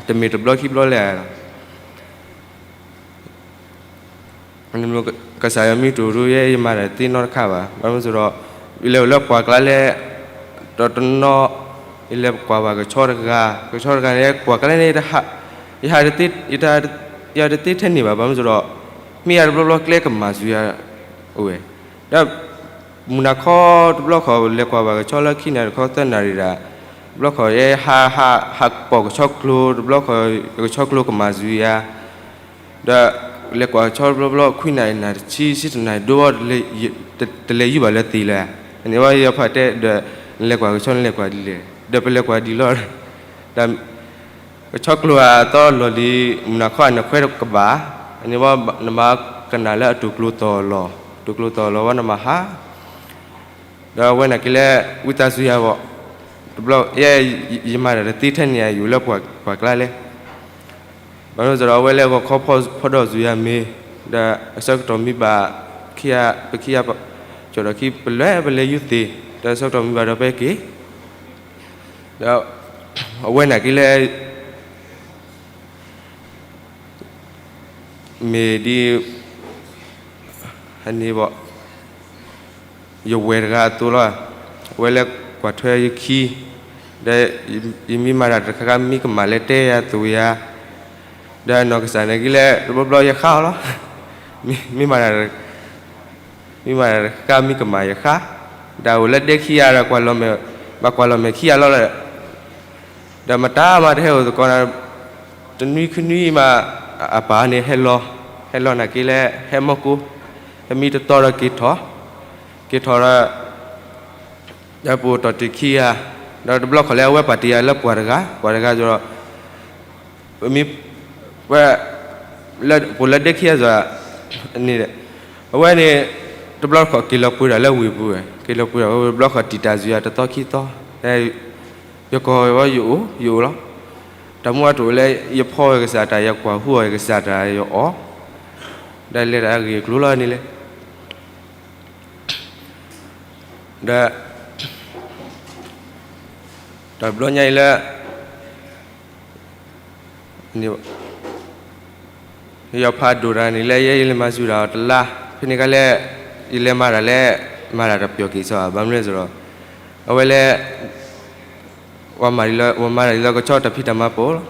တမ့ၢ်တဘျီခံဘျီလဲၣ်လီၤ. ကစၢ်ယွၤမံတိၢ်ဒုး ယဲယမၤတၢ်တသ့နီတခါဘၣ်. ဘၣ်မနုၤအဃိဒီး ယလဲၤအိၣ်လၢပှၢ်ကျါလဲၣ်, ဒီးတနီၤ ယလဲၤကွၢ်ဘၣ်ကဆီတဂၤ, ကဆီတဂၤန့ၣ် ပှၢ်ကျါန့ၣ် ယဟးတသ့, ယတသ့ထဲန့ၣ်ဘၣ်. ဘၣ်မနုၤအဃိဒီး မ့ၢ်ယၤတဘျီဘျီကျဲကမၤစူၤယၤ အိၣ်ဝဲ, ဒီး မုၢ်နၤခီတဘျီဃီ လဲၤကွၢ်ဘၣ်ကဆီလၢခံနၣ်ရံၣ်တခီသၢနၣ်ရံၣ်ဒၣ်, တဘျီဃီ ယဲဟး, ဟးပိာ်ကဆီကျိၤ, တဘျီဃီ ကဆီကျိၤကမၤစူၤယၤ, ဒီး လဲၤကွၢ်ကဆီတဘျီဘျီ ခွံနၣ်ရံၣ် နၣ်ရံၣ်တဆံ ဆံတနၣ်ရံၣ်ဒိၣ်, တလဲၤယူၢ်ဘၣ်လၢသ့ၣ်လၢၤ. အန့ၣ်ဝဲယဖးတဲဒီး နလဲၤကွၢ်ကဆီ နလဲၤကွၢ်ဒ်လဲၣ်, ဒီးပလဲၤကွၢ်ဒ်လီၤ, ဒီး ကဆီကျိၤအသီလီၢ်လံၤ မုၢ်နၤခီအနၢ်ခွဲးတကဘၣ်, အန့ၣ်ဝဲ နမၤကနၣ်လၢအတိာ်ကျိၤသီၣ်လီၤ, တိာ်ကျိၤသီၣ်လီၤဝဲနမၤဟး, ဒီးအဝဲန့ၣ်က့ၤလၢ ဝံသးစူၤယၤဘၣ်, တဘျီ ယဲ ယမၤတၢ်တသ့ထဲန့ၣ် ယအိၣ်လၢပှၢ်ကျါလဲၣ်. ဘၣ်မနုၤအဃိဒီး အဝဲလၢဂီၤခီဖီဒီးစူၤယၤမ့ၤ, ဒီးအဆၢကတီၢ်မံဘၣ် ခံဂၤ ပခံဂၤ ကၠီၣ်ဒီးခံ ပလဲၤ ပလဲၤယူၢ်သ့ၣ်, ဒီးအဆၢကတီၢ်မံဘၣ်ဒီးပဟဲက့ၤ, ဒီး အဝဲန့ၣ်က့ၤလၢ မ့ၢ်ဒ် ဟန့ၣ်ဘၣ် ယဝဲၢ်တဂၤအသိးလီၤ. အဝဲလၢကွၢ်ထွဲယခံ, ဒီးယမ့ၢ်မၤတၢ်တခါခါ မ့ၢ်ကမၣ်လဲၤတဲယၤသိၣ်ယၤ, ဒီးအနီၢ်ကစၢ်န့ၣ်က့ၤလၢ တဘျီဘျီယဃါအီၤလီၤ. မ့ၢ်မၤတၢ် မ့ၢ်မၤတၢ်တခါခါ မ့ၢ်ကမၣ်ယဃါ, ဒီးအိၣ်လၢဒဲခံဂၤဒီး ဘၣ်ကွၢ်လီၤမဲာ်ခံဂၤလီၤလီၤ. ဒီးမတၤမးတဟဲအိၣ်သကိးနၤ, တနွံခံနွံမး အပၢ်န့ၣ်ဟဲလီၤ, ဟဲလီၤန့ၣ်က့ၤလၢ ဟဲမီၢ်ကိၢ်, ဟဲမံတတီဒီးက့ၤထီၣ်, က့ၤထီၣ်ဒီး ဒီးပအိၣ်တီၢ်တ့ၢ်ခံဂၤ, ဒီးတဘျီခီၣ်လၢအဝဲပာ်တ့ၢ်ယၤလၢပှၢ်တဂၤ, ပှၢ်တဂၤဒီး ပမ့ၢ် ပ လၢ ပအိၣ်လၢဒဲခံဂၤစ့ၢ် န့ၣ်, အဝဲန့ၣ် တဘျီခီၣ်က့ၤလီၤပှ့ၤဒၣ်လၢဝ့ၢ်ပူၤဝဲ, က့ၤလီၤပှ့ၤဒၣ်ဝဲ တဘျီခီၣ်တံာ်တာ်စ့ၢ်ယၤတသီခံသီ, ယကိးဝဲယအိၣ် ယအိၣ်လီၤ. တၢ်မူအတအိၣ်လၢ ယဖီၣ်ဝဲကစၢ်တၢ် ယကွၢ်ဟူအီၣ်ဝဲကစၢ်တၢ် ယအီၣ်, ဒီးလဲၤတၢ်အဂ့ၢ်အကျိၤလီၤန့ၣ်လဲၣ်. ဒီး တဘျီညါအံၤလၢ ယဖးဒိၣ်တၢ်န့ၣ်လၢယဲယလဲၤမၤစူၤတၢ်အီၤတလါ, ဖဲန့ၣ်ခါလဲၣ်, ယလဲၤမၤတၢ်လၢ မၤတၢ်တပျီၢ်က့ၤစီဘၣ်, ဘၣ်မနုၤလဲၣ်အဃိဒီး အဝဲလဲၣ်, ပှၤမၤဒ်လၢ ပှၤမၤတၢ်ဒ်လၢကဆီတၢ်ဖံးတၢ်မၤပိာ်လီ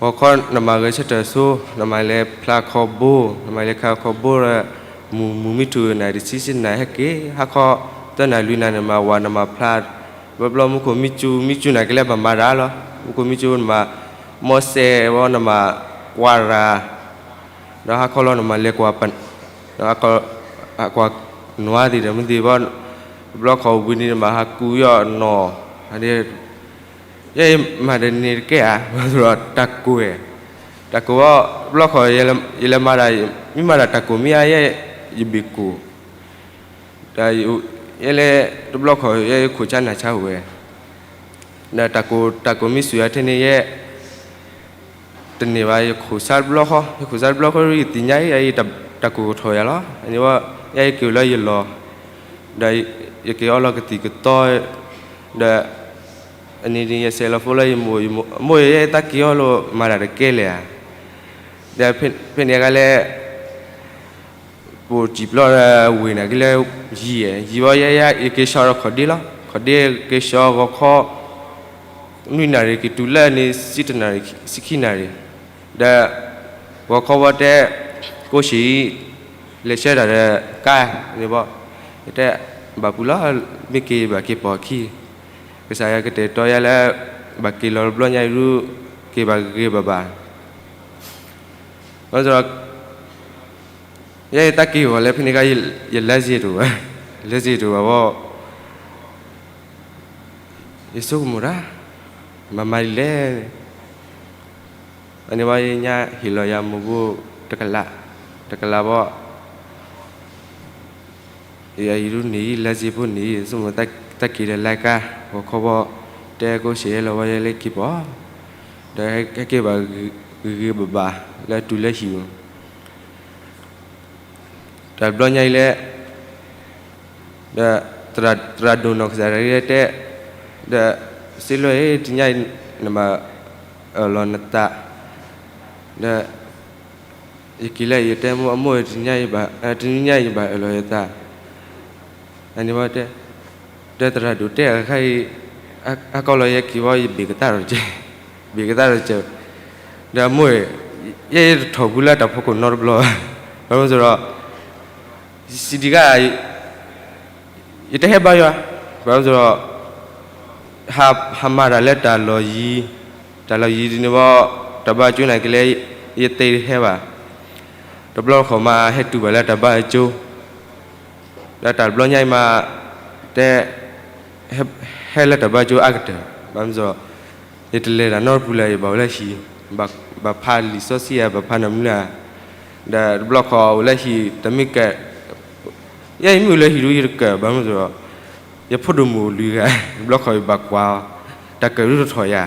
ၤ. ဂီၤခီနမၤဂဲၤဆၢထၢၣ်ဆိ, နမၤလဲၤဖျါခီဘိ, နမၤလဲၤခါခီဘိဒီး မုၢ်မုၢ်မံထူၣ်နၣ်ရံၣ်တဆံဆံနၣ်ဟဲက့ၤ, ဟါခီသၢနၣ်လွံၢ်နၣ်န့ၣ် နမၤဝးနမၤဖျါ, ဘျီဘျီမူခိၣ်မံကၠူ မံကၠူန့ၣ်က့ၤလၢပမၤတၢ်လီၤ. မူခိၣ်မံကၠူနမၤ မီစဲးဝဲ နမၤကွၢ်တၢ်, ဒီးဟါခီလီၤနမၤလဲၤကွၢ်, ကွၢ်နွါသ့ၣ်ဒီးမ့ၢ်သ့ၣ်ဘၣ်, ဘျီခီၣ်ဝံၤန့ၣ် နမၤဟးကူယီၢ်နီၢ်, ယဲမၤတၢ်န့ၣ်တကဲဧါ, ဘၣ်ဆၣ်ဒီးတၢ်ကိၢ်, တၢ်ကိၢ်ဘၣ်, ဘျီခီၣ် ယလဲၤမၤတၢ်, မ့ၢ်မၤတၢ်တၢ်ကိၢ်မ့ၢ်ဧါ ယဲယဘ့ၣ်ကိၢ်, ဒီးယလဲၤတဘျီခီၣ် ယဲယခိၣ်ဆါနၢ်ဆါဝဲ, ဒီးတၢ်ကိၢ် တၢ်ကိၢ်မ့ၢ်စူၤယၤထဲန့ၣ်ယဲ တန့ၢ်ဘၣ် ယခိၣ်ဆါတဘျီဃီ, ယခိၣ်ဆါတဘျီဃီ ယသ့ၣ်ညါအံၤ တၢ်ကိၢ်ကထီၣ်ယၤလီၤ. အန့ၣ်ဝဲ ယဲယက့ၤလၢယလီၢ်, ဒီးယက့ၤအီလီၤကသံၣ်ကသီ, ဒီး အန့ၣ်န့ၣ် ယဆဲးလီၤဖိလၢယမိၢ်, ယမိၢ်, မိၢ်ယဲ ယသးက့ၤအီလိာ် မၤတၢ်တကဲလဲၣ်ဧါ, ဒီးဖဲန့ၣ်အခါလဲၣ် ပအိၣ်တံၢ်ပျီဒီးဝ့ၢ်န့ၣ်က့ၤလၢယံၤ, ယံၤဘၣ်ယဲ ယက့ၤဆှီဒီးခီၣ်ဒ့လီၤ. ခီၣ်ဒ့က့ၤဆှီဂီၤခီ နွံနၣ်ရံၣ် က့ၤတုၤလၢန့ၣ် ဆံတနၣ်ရံၣ် ဆံခံနၣ်ရံၣ်, ဒီး ဂီၤခီဝဲတဲ ကိးဆံးအံၤ လဲၤဆှၢတၢ်ဒီးကါန့ၣ်ဘၣ်, ယတဲ ဘၣ်ပူၤလီၤ, မ့ၢ်က့ၤဘၣ်က့ၤပိာ်ခံ, ကစၢ်ယွၤကတဲာ်ကတီၤယၤလၢ ဘၣ်က့ၤလီၤတဘျီညါအံၤဒုး က့ၤဘၣ်ဂ့ၤဂ့ၤဘၣ်ဘၣ် ဘၣ်ဆၣ်ဒီး ယဲယသးက့ၤအီၤလၢဖဲန့ၣ်အခါ ယလဲၤစ့ၢ်တအိၣ်ဘၣ်, လဲၤစ့ၢ်တအိၣ်ဘၣ်ဘၣ်, ယဆိကမိၣ်တၢ်, မၤမၤဒ်လဲၣ်, အန့ၣ်ဘၣ်ယညါဟ့ၣ်လီၤယၤမိၢ်ဘိတကလး, တကလးဘၣ် ယအံၤဒုးန့ၣ် လဲၤစ့ၢ်ဖိန့ၣ် ဆိကမိၣ်သးက့ၤဒီးလဲၤကါ, ဂီၤခီဘၣ် တဲကိးဆံးလီၤဝဲယဲလၢက့ၤပိာ်, ဒီးဟဲက့ၤဘၣ်ဂ့ၤဂ့ၤဘၣ်ဘၣ် လၢတုၤလၢဟံၣ် တဘျီညါအံၤလဲၣ်, ဒီး သရၣ်ဒိၣ်နီၢ်ကစၢ်ဒၣ်တဲ, ဒီး စ့လီၤအံၤ တနံၤညါအံၤ နမၤအၢၣ်လီၤနသး, ဒီး ယက့ၤလၢယတဲမိၢ်အမိၢ် တနံၤညါယဘၣ်အၢၣ်လီၤယသး, အန့ၣ်ဘၣ်တဲ, ဒီးသရၣ်ဒိၣ်တဲအခါအံၤ, ဟါကီလီၤယဲက့ၤဝဲ ယဘ့ၣ်ကသၣ်ဒီးကဲ, ဘ့ၣ်ကသၣ်ဒီးကဲ, ဒီးအမိၢ်, ယဲယတထီၣ်ဘူးလၢတၢ်ဖီခိၣ်နီတဘျီ, ဘၣ်မနုၤအဃိဒီး စံးဒံးဂၤ ယတဟဲဘါယွၤ, ဘၣ်မနုၤအဃိဒီး ဟးမၤတၢ်လၢတၢ်လီၢ်ယံၤ, တၢ်လီၢ်ယံၤဒ်န့ၣ်ဘၣ်, တၢ်ဘါကၠိန့ၣ်က့ၤလၢ ယသ့တဟဲဘၣ်, တဘျီဃီမးဟဲတုၤဘၣ်လၢတၢ်ဘါကၠိ, ဒီးတၢ်တဘျီညါအံၤမး တဲ ဟဲလၢတၢ်ဘါကၠိအါကတၢၢ်, ဘၣ်မနုၤအဃိဒီး ယတလဲၤတၢ်နီတပူၤလၢၤ ယဘၣ်အိၣ်လၢဟံၣ်, ဘၣ်ဖးလံာ်စီဆှံဧါ ဘၣ်ဖးနၢ်မုၢ်လၢ်ဧါ, ဒီးတဘျီဃီအိၣ်လၢဟံၣ် တမ့ၢ်က, ယဲယမ့ၢ်အိၣ်လၢဟံၣ်ဒု ယတကၢၢ် ဘၣ်မနုၤအဃိဒီး ယဖိဒိၣ်မုၣ်လွံၢ်ဂၤ တဘျီဃီယဘၣ်ကွၢ်အီၤ, တၢ်ကၢၢ်ဒုတထီၣ်ယၤ,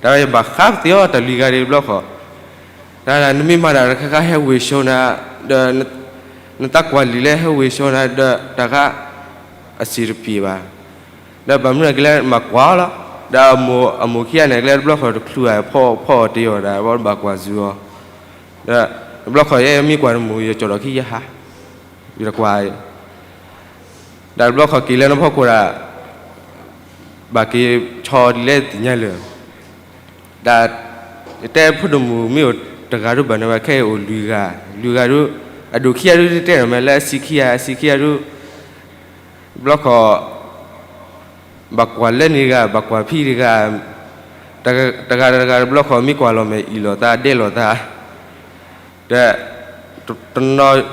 တၢ်ယဘၣ်ဃးသ့အီၤတၢ်လွံၢ်ဂၤဒံးတဘျီဃီ, တၢ်နမ့ၢ်မၤတၢ်တခါခါဟဲဝ့ၤဆှီနၤ, ဒီး နသးကွၢ်လံာ်လၢဟဲဝ့ၤဆှီနၤ ဒီးတၢ်ခါ အဆံးတပျံၤဘၣ်, ဒီးဘၣ်မနုၤအက့ၤလၢမၤကွၢ်အီၤလီၤ, ဒီးအမိၢ်ခံဂၤန့ၣ်က့ၤလၢတဘျီဃီတချုးဧါ ဖီအီၣ်တ့ၢ်အီၤဒၣ် ဘၣ်ဘၣ်ကွၢ်စူၤအီၤ, ဒီးတဘျီဃီယဲမ့ၢ်ကွၢ်တမုာ် ယကၠီၣ်ဒီးခံယဟး, ယတကွၢ် ဒီးတဘျီဃီက့ၤလၢနဖီခိၣ်ဒၣ် ဘၣ်က့ၤဆီဒ်လဲၣ်တသ့ၣ်ညါလၢၤ, ဒီး ယတဲဖိဒိၣ်မုၣ်မ့ၢ်အိၣ်တဂၤဒိၣ်ဘၣ်န့ၣ်ဘၣ် ခဲအံၤအိၣ်လွံၢ်ဂၤ, လွံၢ်ဂၤဒု, အဒိၣ်ခံဂၤဒုတဲတဲမးလၢအဆံးခံဂၤ, အဆံးခံဂၤဒု, တဘျီဃီ ဘၣ်ကွၢ်လၢန့ၣ်တဂၤ ဘၣ်ကွၢ်ဖံတဂၤ, တဂၤတဂၤတဘျီဃီမ့ၢ်ကွၢ်လီၤမဲာ်အံၤလိာ်သး ဒဲးလိာ်သး ဒီး တနီၤ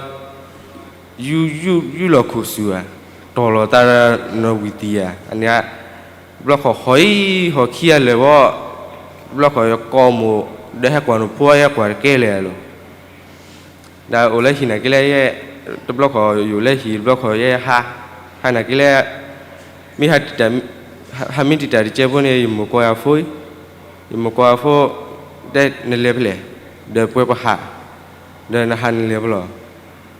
ယူၢ်ယူၢ်လီၤခိၣ်ဆူၣ်ဧါ, တီၢ်လိာ်သးဒီးနီၣ်ဝံၤသံဧါ, အန့ၣ် တဘျီဃီဟီၣ်အံၤဟီၣ်ခံဂၤလၢာ်ဘၣ်, တဘျီဃီယကိးမိၢ် ဒီးဟဲကွၢ်နဖိ ယဟဲကွၢ်တကဲလၢာ်လီၤ, ဒီးအိၣ်လၢဟံၣ်န့ၣ်က့ၤလၢယဲ, တဘျီဃီယအိၣ်လၢဟံၣ် တဘျီဃီယဲဟး, ဟးန့ၣ်က့ၤလၢ မ့ၢ်ဟးတံာ်တာ်, ဟးမ့ၢ်တံာ်တာ်တကဲဖိန့ၣ် ယမိၢ်ကိးယၤဖိ, ယမိၢ်ကိးယၤဖိ, တဲနလဲၤဖဲလဲၣ်, ဒီးပှဲၤပဟး, ဒီးနဟးနလဲၤဖဲလဲၣ်,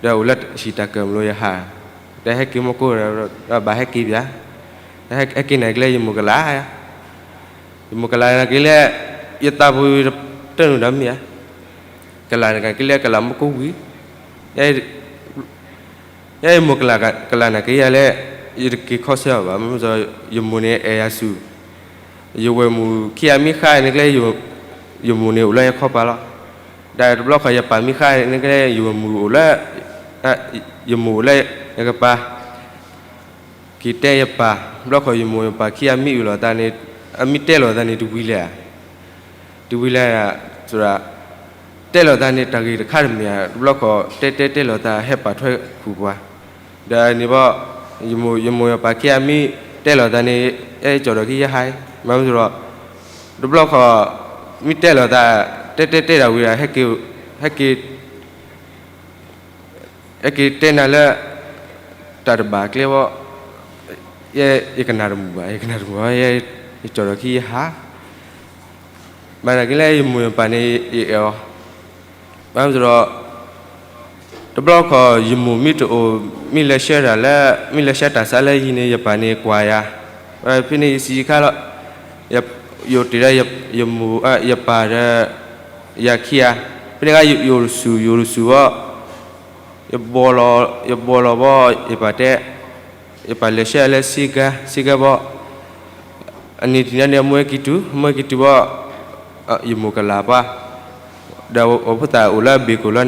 ဒီးအိၣ်လၢဟံၣ်တၢ်ကၢၢ်မလိယဟး, ဒီးဟဲက့ၤမိၢ်ကိၢ်ဒီး ဘၣ်ဟဲက့ၤပၠး, ဟဲက့ၤန့ၣ်က့ၤလၢယမိၢ်ကလး, ယမိၢ်ကလးန့ၣ်က့ၤလၢ ယသးပူၤတၢ်နုာ်ဒီးမ့ၢ်ဧါ, ကလးန့ၣ်က့ၤလၢကလးမိၢ်ကိၢ်ဝံၤ, ယဲယမိၢ်ကလး ကလးန့ၣ်က့ၤယၤလၢ ယတက့ၤခီဆၢအီၤဘၣ်, မ့ၢ်ယမိၢ်န့ၣ်အဲၣ်ယၤဆူၣ်, ယဝဲၢ်မုၣ်ခံဂၤမ့ၢ်ဃါန့ၣ်က့ၤလၢ ယမိၢ်န့ၣ်အိၣ်လၢယခီပၤလီၤ, ဒီးတဘျီဃီယပၢ်မ့ၢ်ဃါန့ၣ်က့ၤလၢ ယမိၢ်အိၣ်လၢ, ယမိၢ်အိၣ်လၢယကပၤ က့ၤတဲယပၢ်, တဘျီဃီယမိၢ်ယပၢ်ခံဂၤမ့ၢ်အုၣ်လိာ်သးန့ၣ်, အမ့ၢ်တဲလိာ်သးန့ၣ်တဝံၤလဲၣ်, တဝံၤလဲၣ်, တဲလိာ်သးန့ၣ်တၢ်ဂ့ၢ်တခါတမ့ၢ်ဧါ, တဘျီဃီတဲတဲတဲလိာ်သးဟဲပာ်ထွဲဃုာ်ပှၤ, ဒီးန့ၣ်ဘၣ်, ယမိၢ်ယပၢ်ခံဂၤမ့ၢ်တဲလိာ်သးန့ၣ် ယကၠီၣ်ဒီးခံယဟး, ဘၣ်မနုၤအဃိဒီး တဘျီဃီ မ့ၢ်တဲလိာ်သး တဲတဲတဲဒၣ်ဝံၤဒီး ဟဲက့ၤ ဟဲက့ၤတဲနၤလၢ တၢ်တဘၣ်ကျဲဘၣ်, ယဲယကနၣ်တမုာ်ဘၣ်, ယကနၣ်တမုာ်ဘၣ်, ယကၠီၣ်ဒီးခံယဟး, ဘၣ်သနာ်က့လၢယမိၢ်ယပၢ်န့ၣ် ယအဲၣ်အီၤ, ဘၣ်မနုၤအဃိဒီး တဘျီဃီ ယမိၢ်မ့ၢ်တအိၣ် မ့ၢ်လဲၤဆှၢတၢ်လၢ မ့ၢ်လဲၤဆှၢတၢ်ဆါလၢယံၤန့ၣ် ယပၢ်န့ၣ်ကွၢ်ယၤ, ဖဲန့ၣ်ယစံးယခါလီၤ, ယအိၣ်တ့ၢ်ဒီး ယမိၢ် ယပၢ်ဒီး ယၤခံဂၤ, ဖဲန့ၣ်ခါယအိၣ်တဆူၣ် ယအိၣ်တဆူၣ်ဘၣ်, ယဘီလီၤ ယဘီလီၤဘၣ် ယပၢ်တဲ ယပၢ်လဲၤဆှၢလၢစ့ကၤ စ့ကၤဘၣ်, အနံၤတနံၤန့ၣ် အမိၢ်ဟဲက့ၤတုၤ အမိၢ်ဟဲက့ၤတုၤဘၣ်, ယမိၢ်ကလၤပှၤ, ဒီးအဖိသၣ်အိၣ်လၢအဘ့ၣ်ခိၣ်လီၤ,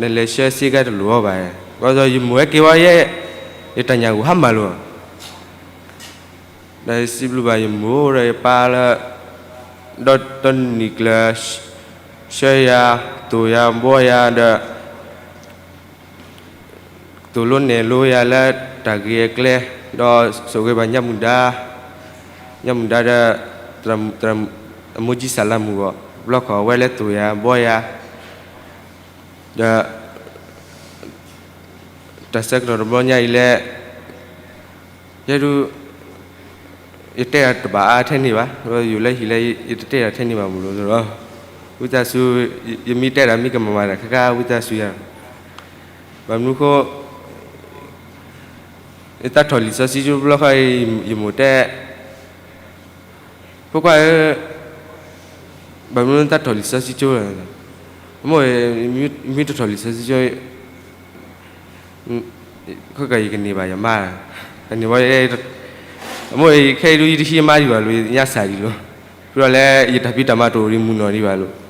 နလဲၤဆှၢစ့ကၤတလိၣ်အီၤဘၣ်, ဘၣ်ဆၣ်ယမိၢ်ဟဲက့ၤဝဲယဲ, ယတၢ်ညၣ်ဂူာ်ဟါမၢ်လိာ် ဒီးယစံးဘျုးဘၣ်ယမိၢ်ဒီးယပၢ်လၢ ဒီးတနံၤကျၢၤ ဆှၢယၤ သိၣ်ယၤဘီယၤဒီး သိၣ်လိနဲၣ်လိယၤလၢတၢ်ဂ့ၤအကျဲ, ဒီးဆိၣ်ဂ့ၤဘၣ်ညါမုၢ်ဒါ, ညါမုၢ်ဒါဒီး အမိၢ်ကၠံစၢ်လါမုၢ်ဂီၢ်, တဘျီဃီဝဲလၢသိၣ်ယၤဘီယၤ, ဒီး တၢ်ဆၢကတီၢ်တဘျီညါအံၤလၢ ယဲဒၣ် ယတဲတၢ်တဘၣ်အါထဲန့ၣ်ဘၣ်, ယိၤလၢဟံၣ်လၢ ယတတဲတၢ်ထဲန့ၣ်ဘၣ်မ့ၢ်လီၤ, ဝံသးစူၤ ယမ့ၢ်တဲတၢ်မ့ၢ်ကမၤမၤတၢ်ခါခါ ဝံသးစူၤယၤ, ဘၣ်မနုၤဃိ ယသးထီၣ်လံာ်စီဆှံကၠိတဘျီဃီအံၤ ယမိၢ်တဲ ဖိခွါဧၢ, ဘၣ်မနုၤနသးထီၣ်လံာ်စီဆှံကၠိလဲၣ်, မိၢ်, မ့ၢ်တထီၣ်လံာ်စီဆှံကၠိ, ခဲကယကန့ၢ်ဘၣ်ယမါ, န့ၣ်ဘၣ်, မိၢ်, ခဲအံၤဒုးယတဟံးမါဒံးဘၣ်လီၤ, ညါစၢ်ဒံးလီၤ, ဖုလီၤလၢယတၢ်ဖံးတၢ်မၤတအိၣ်ဒံးမုၢ်နီၢ်ဒံးဘၣ်လီၤ,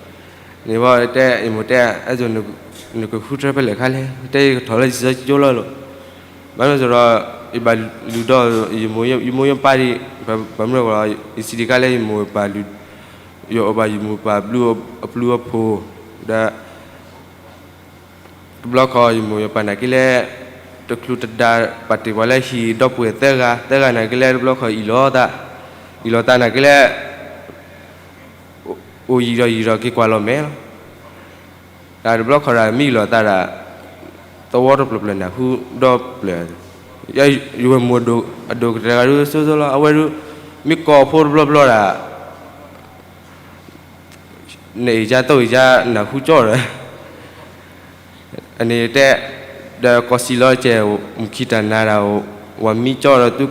န့ၣ်ဘၣ်တဲ, ယမိၢ်တဲ, အဲၣ်ဒိး, နကဃုထၢဖဲလဲၣ်ခါလဲၣ်, တဲယကထီၣ်လၢလံာ်စီဆှံကၠိလီၤလီၤ, ဘၣ်မနုၤအဃိဒီး, ယဘၣ်လုၢ်ဒီး, ယမိၢ်ယမိၢ်ယပၢ်ဒံး, ဘၣ်မနုၤအဃိဒီး, ယစံးဒံးခါလၢယမိၢ်ပၢ်လုၢ်, ယအီၣ်ဘၣ်ယမိၢ်ပၢ်ဘျုးအပျုးအဖှိၣ်, ဒီး တဘျီခီယမိၢ်ယပၢ်နာ်က့လဲၣ်, တချုးတဒါပာ်တ့ၢ်ပှၤလၢဟံၣ်ဒီပုၢ်ဝဲၢ်သၢဂၤ, သၢဂၤနာ်က့လဲၣ် တဘျီခီအံၣ်လိာ်သး, အံၣ်လိာ်သးနာ်က့လဲၣ်, အိၣ်ယံာ်ဒီးယံာ်ဒီးက့ၤကွၢ်လီၤမဲာ်လီၤ, တၢ်တဘျီခီဒီးမ့ၢ်အံၣ်လိာ်သးဒီး, သဝီတပျၢၢ်ပျၢၢ်နၢ်ဟူဒီပျၢၢ်, ယဝဲၢ်မိၢ်အဒိၣ်ကတၢၢ်ဂၤဒုးစိၤစိၤလီၤ, အဝဲဒုး, မ့ၢ်ကိးအဖိတဘျီဘျီဒီး နအ့ၣ်ယါသိအ့ၣ်ယါ နၢ်ဟူကၠီဒီး, အန့ၣ်တဲ, ဒီးကီၢ်စံၣ်လီၤကဲၣ်, မုၢ်ခံတၢ်နၤဒီး, ဝၤမံကၠီဒီး,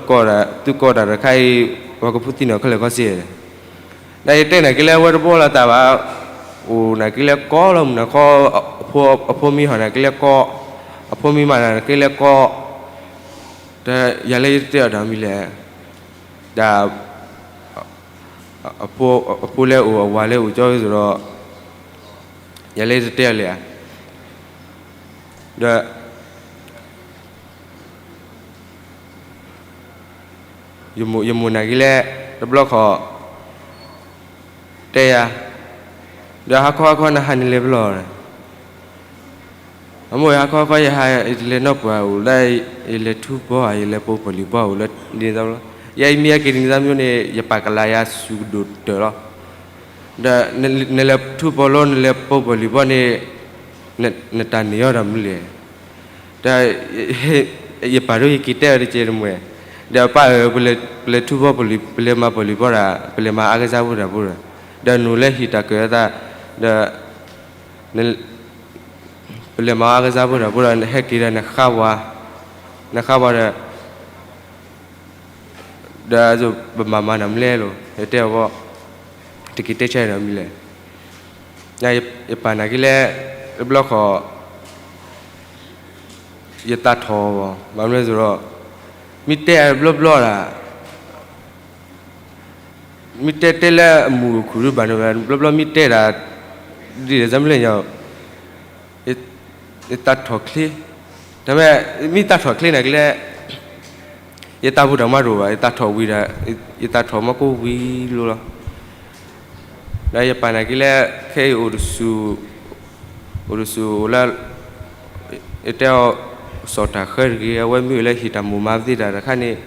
သုကိးတၢ်တခါအံၤ, ပှၤကဖုသံနီၣ်ခဲလၢာ်ကီၢ်စံၣ်, နယတဲနာ်က့လဲၣ် အဝဲတဘီလီၤတၢ်ဘၣ်, အိၣ်နာ်က့လဲၣ်ကီလီၤမုၢ်နၤခီ, အဖိမံဟီၣ်နာ်က့လဲၣ်ကီ, အဖိမံမၤနၤနာ်က့လဲၣ်ကီ, ဒီးယၤလၢယတတဲအီၤတၢ်မနုၤလဲၣ်, ဒီး အဖိလဲၣ်အိၣ်အဝၤလဲၣ်အိၣ်ကၠီဝဲသိးဒီး, ယၤလၢယတတဲအီၤလဲၣ်ဧါ, ဒီး ယမိၢ်နာ်က့လဲၣ်, တဘျီခီ တဲယၤ, ဒီးဟါခီဟါခီနဟးနလဲၤပလီၢ်, အမိၢ်ဟါခီဟါခီယဟး ယတလဲၤနီၢ်ပှၢ်အိၣ်လၢ ယလဲၤထူပီဧါ ယလဲၤပိာ်ပီၣ်လံၣ်ပီၣ်အိၣ်လၢဒ်န့ၣ်သးလီၤ, ယဲယမ့ၢ်ဟဲက့ၤဒ်န့ၣ်သးမ့ၢ်န့ၣ် ယပာ်ကလၤယၤစူၤကဒိၣ်တၢၢ်လီၤ, ဒီး နလဲၤထူပီၣ်လီၤ နလဲၤပိာ်ပီၣ်လံၣ်ပီၣ်န့ၣ် နတၢ်န့ၢ်အီၤဒီးမနုၤလဲၣ်, ဒီး ယပၢ်ဒိၣ်ယက့ၤတဲအီၤတကဲးတမှဲၤ, ဒီးပၢ်ဧၢ ပလဲၤထူပီၣ်ပီၣ်လံၣ် ပလဲၤမၤပီၣ်လံၣ်ပီၣ်ဒီး ပလဲၤမၤအါကစၢ်ဖိတၢ်ဖိဒီး, ဒီးနအိၣ်လၢဟံၣ်တၢ်ကၢၤအသး, ဒီး ပလဲၤမၤအါကစၢ်ဖိတၢ်ဖိဒီး နဟဲက့ၤဒီးနဃါဝၤ, နဃါဝၤဒီး ဒီးပမၤမၤနၤမနုၤလဲၣ်လီၤ, ယတဲအီၤဘၣ်, တက့ၤတဲဆၢဒီးမနုၤလဲၣ်, ယပာ်နာ်က့လဲၣ်, တဘျီခီ ယသးထီၣ်, ဘၣ်မနုၤလဲၣ်သိးဒီး, မ့ၢ်တဲအဘျီဘျီဒၣ်, မ့ၢ်တဲတဲလၢအမူးအခုၣ်ဒုးဘၣ်န့ၣ်ဝဲ ဘျီဘျီမ့ၢ်တဲဒၣ်, ဒ်လဲၣ်မနုၤလဲၣ်ညါ, ယသးထီၣ်ချ့, တမ့ၢ်, မ့ၢ်သးထီၣ်ချ့နာ်က့လဲၣ်, ယသးပူၤတၢ်မၤတအိၣ်ဘၣ်, ယသးထီၣ်ဝံၤဒီး, ယသးထီၣ်မၤကိးဝံၤလီၤလီၤ, ဒီးယပာ်နာ်က့လဲၣ် ခဲအံၤအိၣ်တစူၢ် အိၣ်တစူၢ်အိၣ်လၢ, ယတဲအီၤ, စီၣ်တၢ်ဃၢတဂ့ၤ, အဝဲမ့ၢ်အိၣ်လၢဟံၣ်တၢ်မိၣ်မၤပသ့တၢ်တခါန့ၣ်,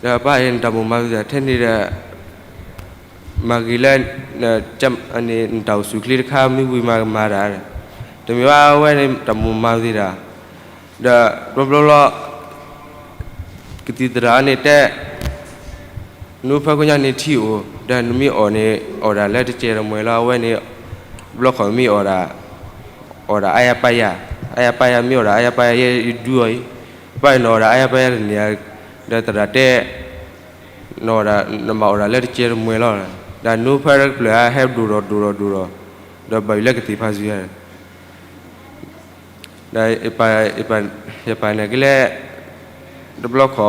ဒီးပၢ်အံၤနတၢ်မိၣ်မၤပသ့တၢ်ထဲန့ၣ်ဒီး, မၤဂ့ၤလၢ နတၢ်အိၣ်ဆူၣ်အိၣ်ချ့တခါ မ့ၢ်ဝံၤမၤကမၤတၢ်, တမ့ၢ်ဘၣ်အဝဲန့ၣ်တၢ်မိၣ်မၤပသ့တၢ်, ဒီးဘျီဘျီလီၤ ကသံၣ်သရၣ်န့ၣ်တဲ, နအိၣ်ဖဲခိၣ်ညါန့ၣ်ထံအိၣ်, ဒီးနမ့ၢ်အီၣ်န့ၣ် အီၣ်ဒၣ်လၢတကဲးတမှဲၤလီၤ, အဝဲန့ၣ်, ဘျီခီမ့ၢ်အီၣ်ဒၣ်, အီၣ်ဒၣ်အါယါပၢ်ယါ, အါယါပၢ်ယါမ့ၢ်အီၣ်ဒၣ်အါယါပၢ်ယါ ယဲယဒုအီၤအံၤ, ပၢ်အံၤနအီၣ်ဒၣ်အါယါပၢ်ယါတန့ၢ်ဧါ, ဒီးသရၣ်တဲ, နအီၣ်ဒၣ်, နဘၣ်အီၣ်ဒၣ်လၢတကဲးတမှဲၤလီၤ, ဒီးနအိၣ်ဖဲတဖျၢၣ်ဧါ ဟဲဒိၣ်ဒီးဒိၣ်ဒီးဒိၣ်ဒီး, ဒီးဘၣ်ယိၣ်လၢကသံၣ်ဖးစူၤဧါ ဒီး ယပာ်နာ်က့လဲၣ်, တဘျီ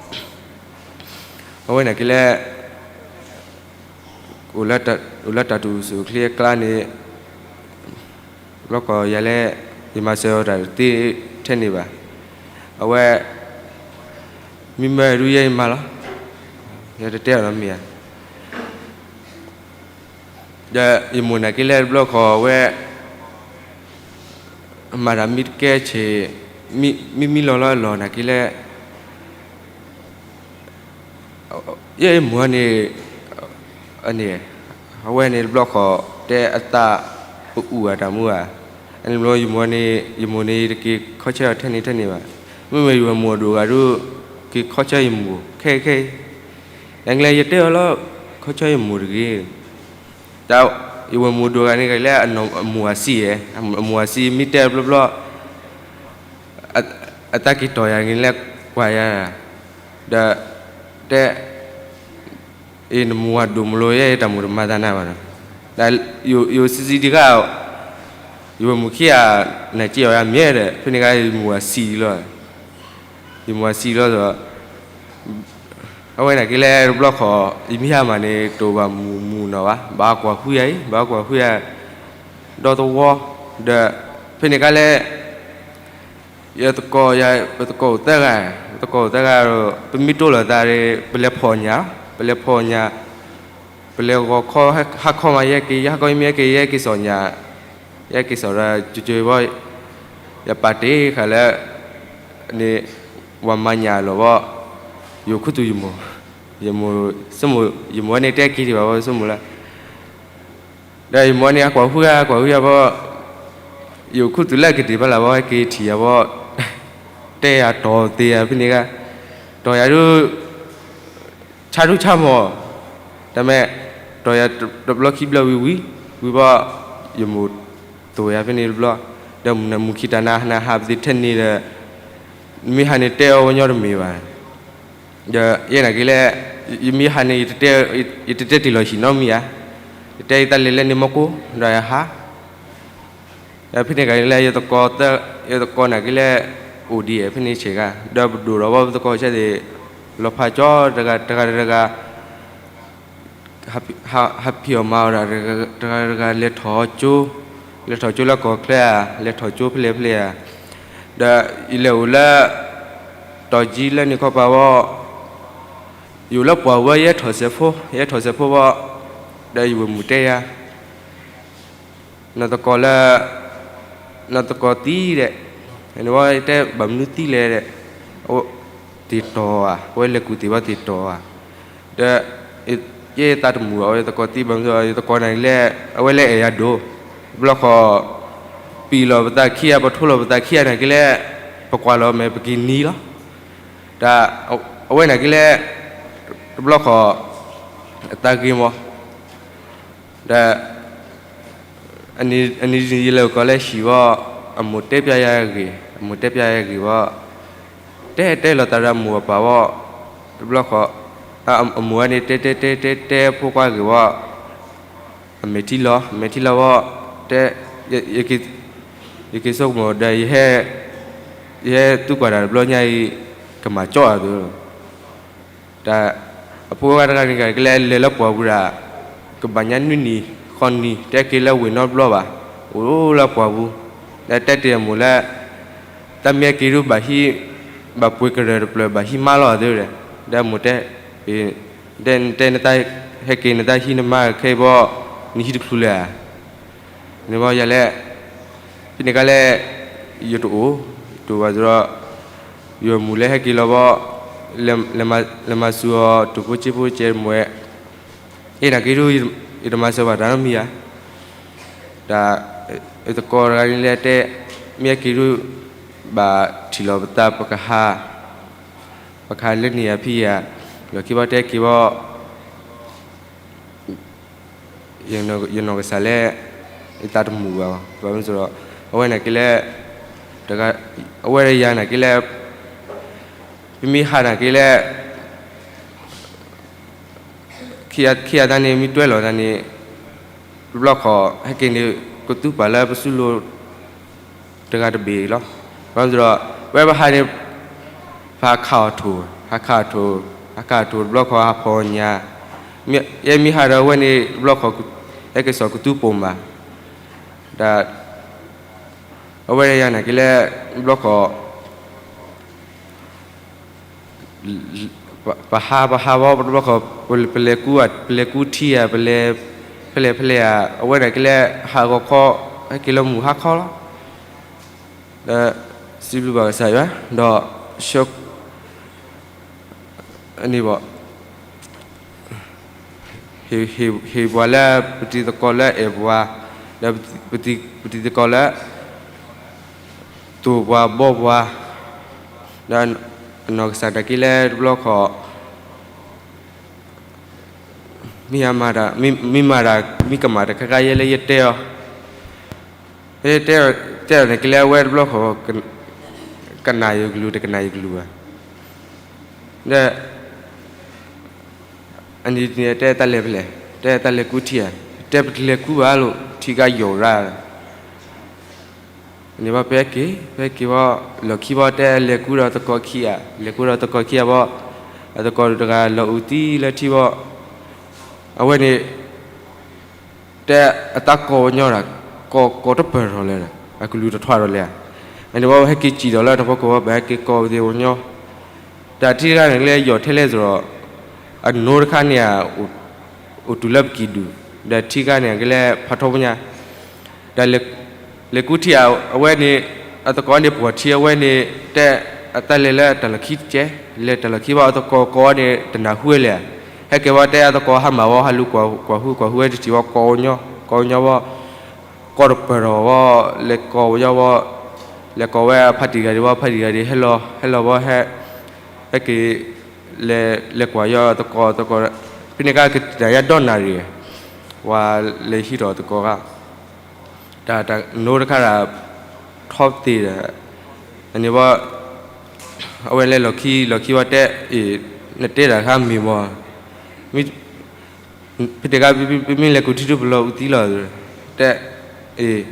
ခီ, အဝဲနာ်က့လဲၣ်, အိၣ်လၢတၢ်အိၣ်ဆူၣ်အိၣ်ချ့အကျါန့ၣ်, တဘျီခီယၤလဲၣ်, ယမၤစၢၤအီၤတၢ်တသ့ထဲန့ၣ်ဘၣ်, အဝဲ, မ့ၢ်မၤဒုးယဲယမၤလီၤ, ယတတဲအီၤနီတမံၤဧါ ဒီးယမိၢ်နာ်က့လဲၣ်တဘျီခီဝဲ, မၤတၢ်မ့ၢ်တကဲဆ့ၣ်, မ့ၢ်မံလီၤလီၤအလီၢ်နာ်က့လဲၣ်, ယဲယမိၢ်န့ၣ်, န့ၣ်, အဝဲန့ၣ်တဘျီခီ, တဲအသးပအူၣ်အတၢ်မူဧါ, အန့ၣ်ဘျီယမိၢ်န့ၣ်, ယမိၢ်န့ၣ်တက့ၤခီဆၢအီၤထဲန့ၣ်ထဲန့ၣ်ဘၣ်, မ့မ့ၢ်ယဝဲၢ်မိၢ်အဒိၣ်ဂၤဒုး, က့ၤခီဆၢယမိၢ်ခဲအံၤခဲအံၤ, နာ်က့လဲၣ်ယတဲအီၤလီၤ, ခီဆၢယမိၢ်တဂ့ၤ တၢ်, ယဝဲၢ်မိၢ်ဒိၣ်ဂၤန့ၣ်ကလဲၣ်, အမိၢ်အစံးဧါ, အမိၢ်အစံးမ့ၢ်တဲဘျီဘျီ, အသးက့ၤတီၢ်ယၤန့ၣ်လဲၣ်ကွၢ်ယၤ, ဒီး, တဲ, အ့ၣ် နမိၢ်ဝၤဒိၣ်မးလီၤ ယဲယတၢ်မိၣ်တမၤသးနၤဘၣ်ဒီး, ဒီး, ယိၤစံးစံးဒံးဂၤ ယဝဲၢ်မုၣ်ခံဂၤ နက့ၤအီၤယၤမ့ၢ်ဒီး ဖဲန့ၣ်ခါ ယမုၢ်အဆံးလီၤ, ယမုၢ်အဆံးလီၤဒီး အဝဲန့ၣ်က့ၤလဲၣ်တဘျီဃီ ယမံဟါမးန့ၣ် တအိၣ်ဘၣ်မုၢ်မုၢ်နီၢ်ဘၣ်, ဘၣ်ကွၢ်ဃုယၤအံၤ ဘၣ်ကွၢ်ဃုယၤ ဒီသဝီ, ဒီး ဖဲန့ၣ်ခါလဲၣ် ယသကိးယၤ ပသကိးအိၣ်သၢဂၤ, ပသကိးအိၣ်သၢဂၤဒီး ပမ့ၢ်တိၢ်လိာ်သးဒီး ပလဲၤဖီၣ်ညၣ်, ပလဲၤဖီၣ်ညၣ်, ပလဲၤဂီၤခီ ဟါခီမး ယဟဲက့ၤ ယဟါခီမ့ၢ်ဟဲက့ၤ ယဟဲက့ၤစိာ်ညၣ်, ယဟဲက့ၤစိာ်ဒီး ကၠိကၠိဘီ ယပာ်တ့ၢ်ဃာ်လၢ န့ၣ် ဝၤမၤညၣ်လီၤဘီ, ယအိၣ်ခူသူၣ်ယမိၢ်, ယမိၢ်ဆိကမိၣ် ယမိၢ်န့ၣ်တဲက့ၤဒံးဘၣ်ဘီ ဆိကမိၣ်လၢ ဒီးယမိၢ်န့ၣ် အကွၢ်ဃုဂၤ ကွၢ်ဃုဂၤဘီ, ယအိၣ်ခူသူၣ်လၢကတ့ၢ်ဘၣ်လၢဘီ ဟဲက့ၤထံၣ်ယၤဘီ, တဲယၤတီၢ်သ့ယၤဖဲန့ၣ်ဂၤ, တီၢ်ယၤဒုး ဆါဒုးဆါမီၢ်, တမ့ၢ် တီၢ်ယၤတဘျီခံဘျီဝံၤဝံၤ, ဝံၤဘီ, ယမိၢ်တိၢ်ယၤဖဲန့ၣ်တဘျီ, ဒီးမုၢ်နၤမုၢ်ခံတၢ်နၤ နဟးပသ့ထဲန့ၣ်ဒီး, မ့ၢ်ဟးန့ၣ်တဲအီၤဝဲညီတမ့ၢ်ဘၣ် ဒီးယဲနာ်က့ၤလဲၣ်, ယမ့ၢ်ဟးန့ၣ် ယတတဲတ့ၢ်လီၤဟံၣ်နီတမံၤဧါ, ယတဲယတၢ်လဲၤလၢန့ၣ်မီၢ်ကိၢ် ဒီးယဟး, ဒီးဖဲန့ၣ်ဂၤလဲၣ် ယသကိးနာ်က့ၤလဲၣ်, အိၣ်ဒံးဖဲန့ၣ်ဆဲးဂၤ, ဒီးပဒိၣ်ဒီးဘီပသကိးဆဲးသ့ၣ်, လီၤဖးကၠီတဂၤတဂၤတဂၤ ဟးဖံးအီၣ်မၤအီၣ်ဒီး တဂၤတဂၤလဲၤထီၣ်ကၠိ, လဲၤထီၣ်ကၠိလၢကီၢ်ချၢဧါ, လဲၤထီၣ်ကၠိဖဲလဲၣ်ဖဲလဲၣ်ဧါ, ဒီးယလဲၤအိၣ်လၢ တီၢ်ကံလၢန့ၣ်ခီပၤဝဲ, ယအိၣ်လၢပှၢ်ဝဲ ယဟဲထီၣ်စဲးဖိ, ယဟဲထီၣ်စဲးဖိဝဲ, ဒီးယဝဲၢ်မုၢ်တဲယၤ နသကိးလၢ နသကိးသံဒီး, နဝဲတဲဘၣ်မနုၤသံလဲၣ်ဒီး, သ့ၣ်တီၢ်ဧါ, အဝဲလဲၤကူၣ်သ့ၣ်ဘၣ်သ့ၣ်တီၢ်ဧါ, ဒီး ယဲယသးတမုာ်ဘၣ် အဝဲယသကိးသံဘၣ်မနုၤ ယသကိးန့ၣ်လဲၣ် အဝဲလဲၤအဲၣ်ယၤဒိၣ်, တဘျီဃီ ပံာ်လီၤပသးခံဂၤ ပထိလီၤပသးခံဂၤနာ်က့ၤလဲၣ်, ပကွၢ်လီၤမဲာ်ပက့ၤနံၤလီၤ, တၢ် အဝဲနာ်က့ၤလဲၣ်, တဘျီဃီ အသးဂ့ၤမး ဒီး အနံၤယလဲၤအိၣ်ကီးလၢဟံၣ်ဝဲ, အမိၢ်တဲပျးယၤဂ့ၢ်, အမိၢ်တဲပျးယၤဂ့ၢ်ဝဲ, တဲတဲလီၤသးဒီးအမိၢ်အပၢ်ဝဲ, တဘျီဃီ အမိၢ်န့ၣ်တဲတဲတဲတဲတဲဖိခွါဂ့ၢ်ဝဲ, အမဲာ်ထံလီၤ အမဲာ်ထံလီၤဝဲ, တဲ ယက့ၤဆိကမိၣ်ဒီး ယဟဲသူကွၢ်တၢ်တဘျီညါအံၤ ကမၤကၠီအီၤသု တၢ် အဖိခွါတဂၤန့ၣ်ကလဲၤလၢပှၢ်ပူၤဒၣ်, ကဘၣ်ညါနွံနံၣ်ဃီနံၣ် တဲက့ၤလၢဝ့ၢ်နီတဘျီဘၣ်, အိၣ်လၢပှၢ်ပူၤ, ဒီးတဲတ့ၢ်အမိၢ်လၢ တၢ်မ့ၢ်က့ၤဒုးဘၣ်ဟံး, ဘၣ်ပှ့ၤကရၢၢ်တဖျၢၣ် ဘၣ်ဟံးမါလီၤသ့ဒီး, ဒီးအမိၢ်တဲ, တဲနတၢ်ဟဲက့ၤနတၢ်ဟံးနမါခဲအံၤဘီ, နဟံးတချုးလၢၤဧါ န့ၣ်ဘီယၤလဲၣ်, ဖဲန့ၣ်ခါလဲၣ်, ယတအိၣ်, တအိၣ်ဘၣ်ဒီး, ယမုၢ်လၢဟဲက့ၤလီၤဘီ, လဲၤမၤစၢၤအီၤ တုၤဖိစ့ဖိကဲမွဲ, ယဲနာ်က့ၤဒုး, ယတမၤစၢၤဘၣ်တၢ်နီတမံၤဧါ, တၢ်, ယသကိးတဂၤန့ၣ်လဲၣ်တဲ, မ့ၢ်ဟဲက့ၤဒုး, ဘၣ်ထံၣ်လီၤပသးပကဟး ပကဟးလၢန့ၣ်ယၤဖံယၤ, ဒီးခံဘီတဲက့ၤဘီ ယနီၢ်ကစၢ်လၢ ယသးတမုာ်ဘၣ်, ဘၣ်မနုၤဒီး အဝဲနာ်က့ၤလၢ အဝဲဒီးယၤနာ်က့ၤလၢ ပမ့ၢ်ဟးနာ်က့ၤလၢ ခံဂၤသးန့ၣ် မ့ၢ်တွဲလီၤသးန့ၣ် တဘျီဃီ ဟဲက့ၤန့ၣ် ကသူပာ်လၢပစုလိၤ တဂၤတဘ့ၣ်လီၤ. ဘၣ်မနုၤဒီး ဝဲပဟးန့ၣ် ပဟးခးအီၣ်ထိၣ်, ဟးခးအီၣ်ထိၣ်, ဟးခးအီၣ်ထိၣ်တဘျီဃီ ဟးဖီၣ်ညၣ်, ယဲမ့ၢ်ဟးဒီးဝဲန့ၣ် တဘျီဃီ ဟဲက့ၤစိာ်ကသူပိာ်မး, တၢ် အဝဲယၤနာ်က့ၤလၢ တဘျီဃီ ပဟးပဟးဝဲတဘျီဃီ ပလဲၤကူ ပလဲၤကူထံဧါ ပလဲၤ ဖဲလဲၣ်ဖဲလဲၣ်ဧါ အဝဲနာ်က့ၤလၢ ဟးဂီၤခီ ဟဲက့ၤလၢမုၢ်ဟါခီလီၤ. ဒီး စံးဘျုးဘၣ်ကစၢ်ယွၤ ဒီး န့ၣ်ဘၣ် ဟ့ၣ်ပှၤလၢပတံၤသကိးလၢအဲၣ်ပှၤ, ဒီးပတံၤသကိးလၢ သိၣ်ပှၤဘီပှၤ, ဒီးအနီၢ်ကစၢ်နာ်က့ၤလၢတဘျီဃီ မ့ၢ်မၤတၢ် မ့ၢ်မၤတၢ် မ့ၢ်ကမၣ်တၢ်ခဲခါယဲလၢယတဲအီၤ, ယတဲ တဲအီၤနာ်က့ၤလၢအဝဲတဘျီဃီ ကနၣ်ယကလုၢ် တကနၣ်ယကလုၢ်ဘၣ်. ဒီး အနံၤတနံၤတဲတၢ်လဲၤဖဲလဲၣ် တဲတၢ်လဲၤကူထံဧါ, တဲပတလဲၤကူဘၣ်လိာ် ထံကယီၤရၣ်, န့ၣ်ဘၣ် ပဟဲက့ၤ ပဟဲက့ၤဘၣ် လီၢ်ခံဘၣ် တဲလဲၤကူဒီးသကိးခံဂၤ လဲၤကူဒီးသကိးခံဂၤဘၣ်, အသကိးတဂၤလီၤအုးသံလၢထံဘၣ်, အဝဲန့ၣ် တဲအတၢ်ကိးဝဲညီဒီး ကိးကိးတပၢၢ်ထီၣ်လဲၣ်ဒီး အကလူၤတထွးဒီးလဲၣ်ဧါ, အန့ၣ်ဘၣ် ပဟဲက့ၤစံၣ်ဒီးလၢတၢ်ဖီခိၣ်ဘၣ် ပဟဲက့ၤကိးဝဲသ့ၣ်ဝဲညီ, ဒီးထံတခါန့ၣ်ကလဲၤယီၤထဲလဲၣ်စရီ, အနိတခါန့ၣ် အိၣ်တုၤလၢပကံၢ်ဒူၣ်, ဒီးထံတခါန့ၣ်ကလဲၤဖးထီပူၤညါ, ဒီးလဲၤကူထံဧါ အဝဲန့ၣ်, အသကိးန့ၣ်ပှၤထံအဝဲန့ၣ် တဲအတၢ်လဲၤလၢတၢ်လီၢ်ခံတကဲ, လဲၤတၢ်လီၢ်ခံဘၣ် အသကိးကိးန့ၣ် တနၢ်ဟူဝဲလဲၣ်ဧါ, ဟဲက့ၤဝဲတဲအသကိးဟါမၢ်ဝဲ ဟးလူၤကွၢ်ဟူကွၢ်ဟူဝဲတထံၣ်ဝဲ ကိးဝဲညီ ကိးဝဲညီဘၣ်, ကိးတပၢၢ်ထီၣ်ဝဲ, လဲၤကိးဝဲညီဘၣ်, လဲၤကိးဝဲအဖါတံၢ်ဂၤဒံးဘၣ် ဖါတံၢ်ဂၤဒံး ဟဲလီၤ ဟဲလီၤဘၣ်ဟဲ, ဟဲက့ၤ လဲၤကွၢ်ယီၤသကိးသကိး, ဖဲန့ၣ်ကကတၢၢ်ယါဒီနၣ်ရံၣ်, ပှၤလဲၤဟံးထီၣ်သကိးဂၤ, တၢ်တၢ်နိတခါဒီး ထီသ့ဒီး, အန့ၣ်ဘၣ်, အဝဲလဲၤလီၢ်ခံလီၢ်ခံဘၣ်တဲ, အ့ၣ်, နတဲတၢ်တခါမ့ၢ်မး, ဖဲတဂၤ ပမ့ၢ်လဲၤကူထံဒုးပလီၢ်အုးသံလီၤ, တဲ, အ့ၣ်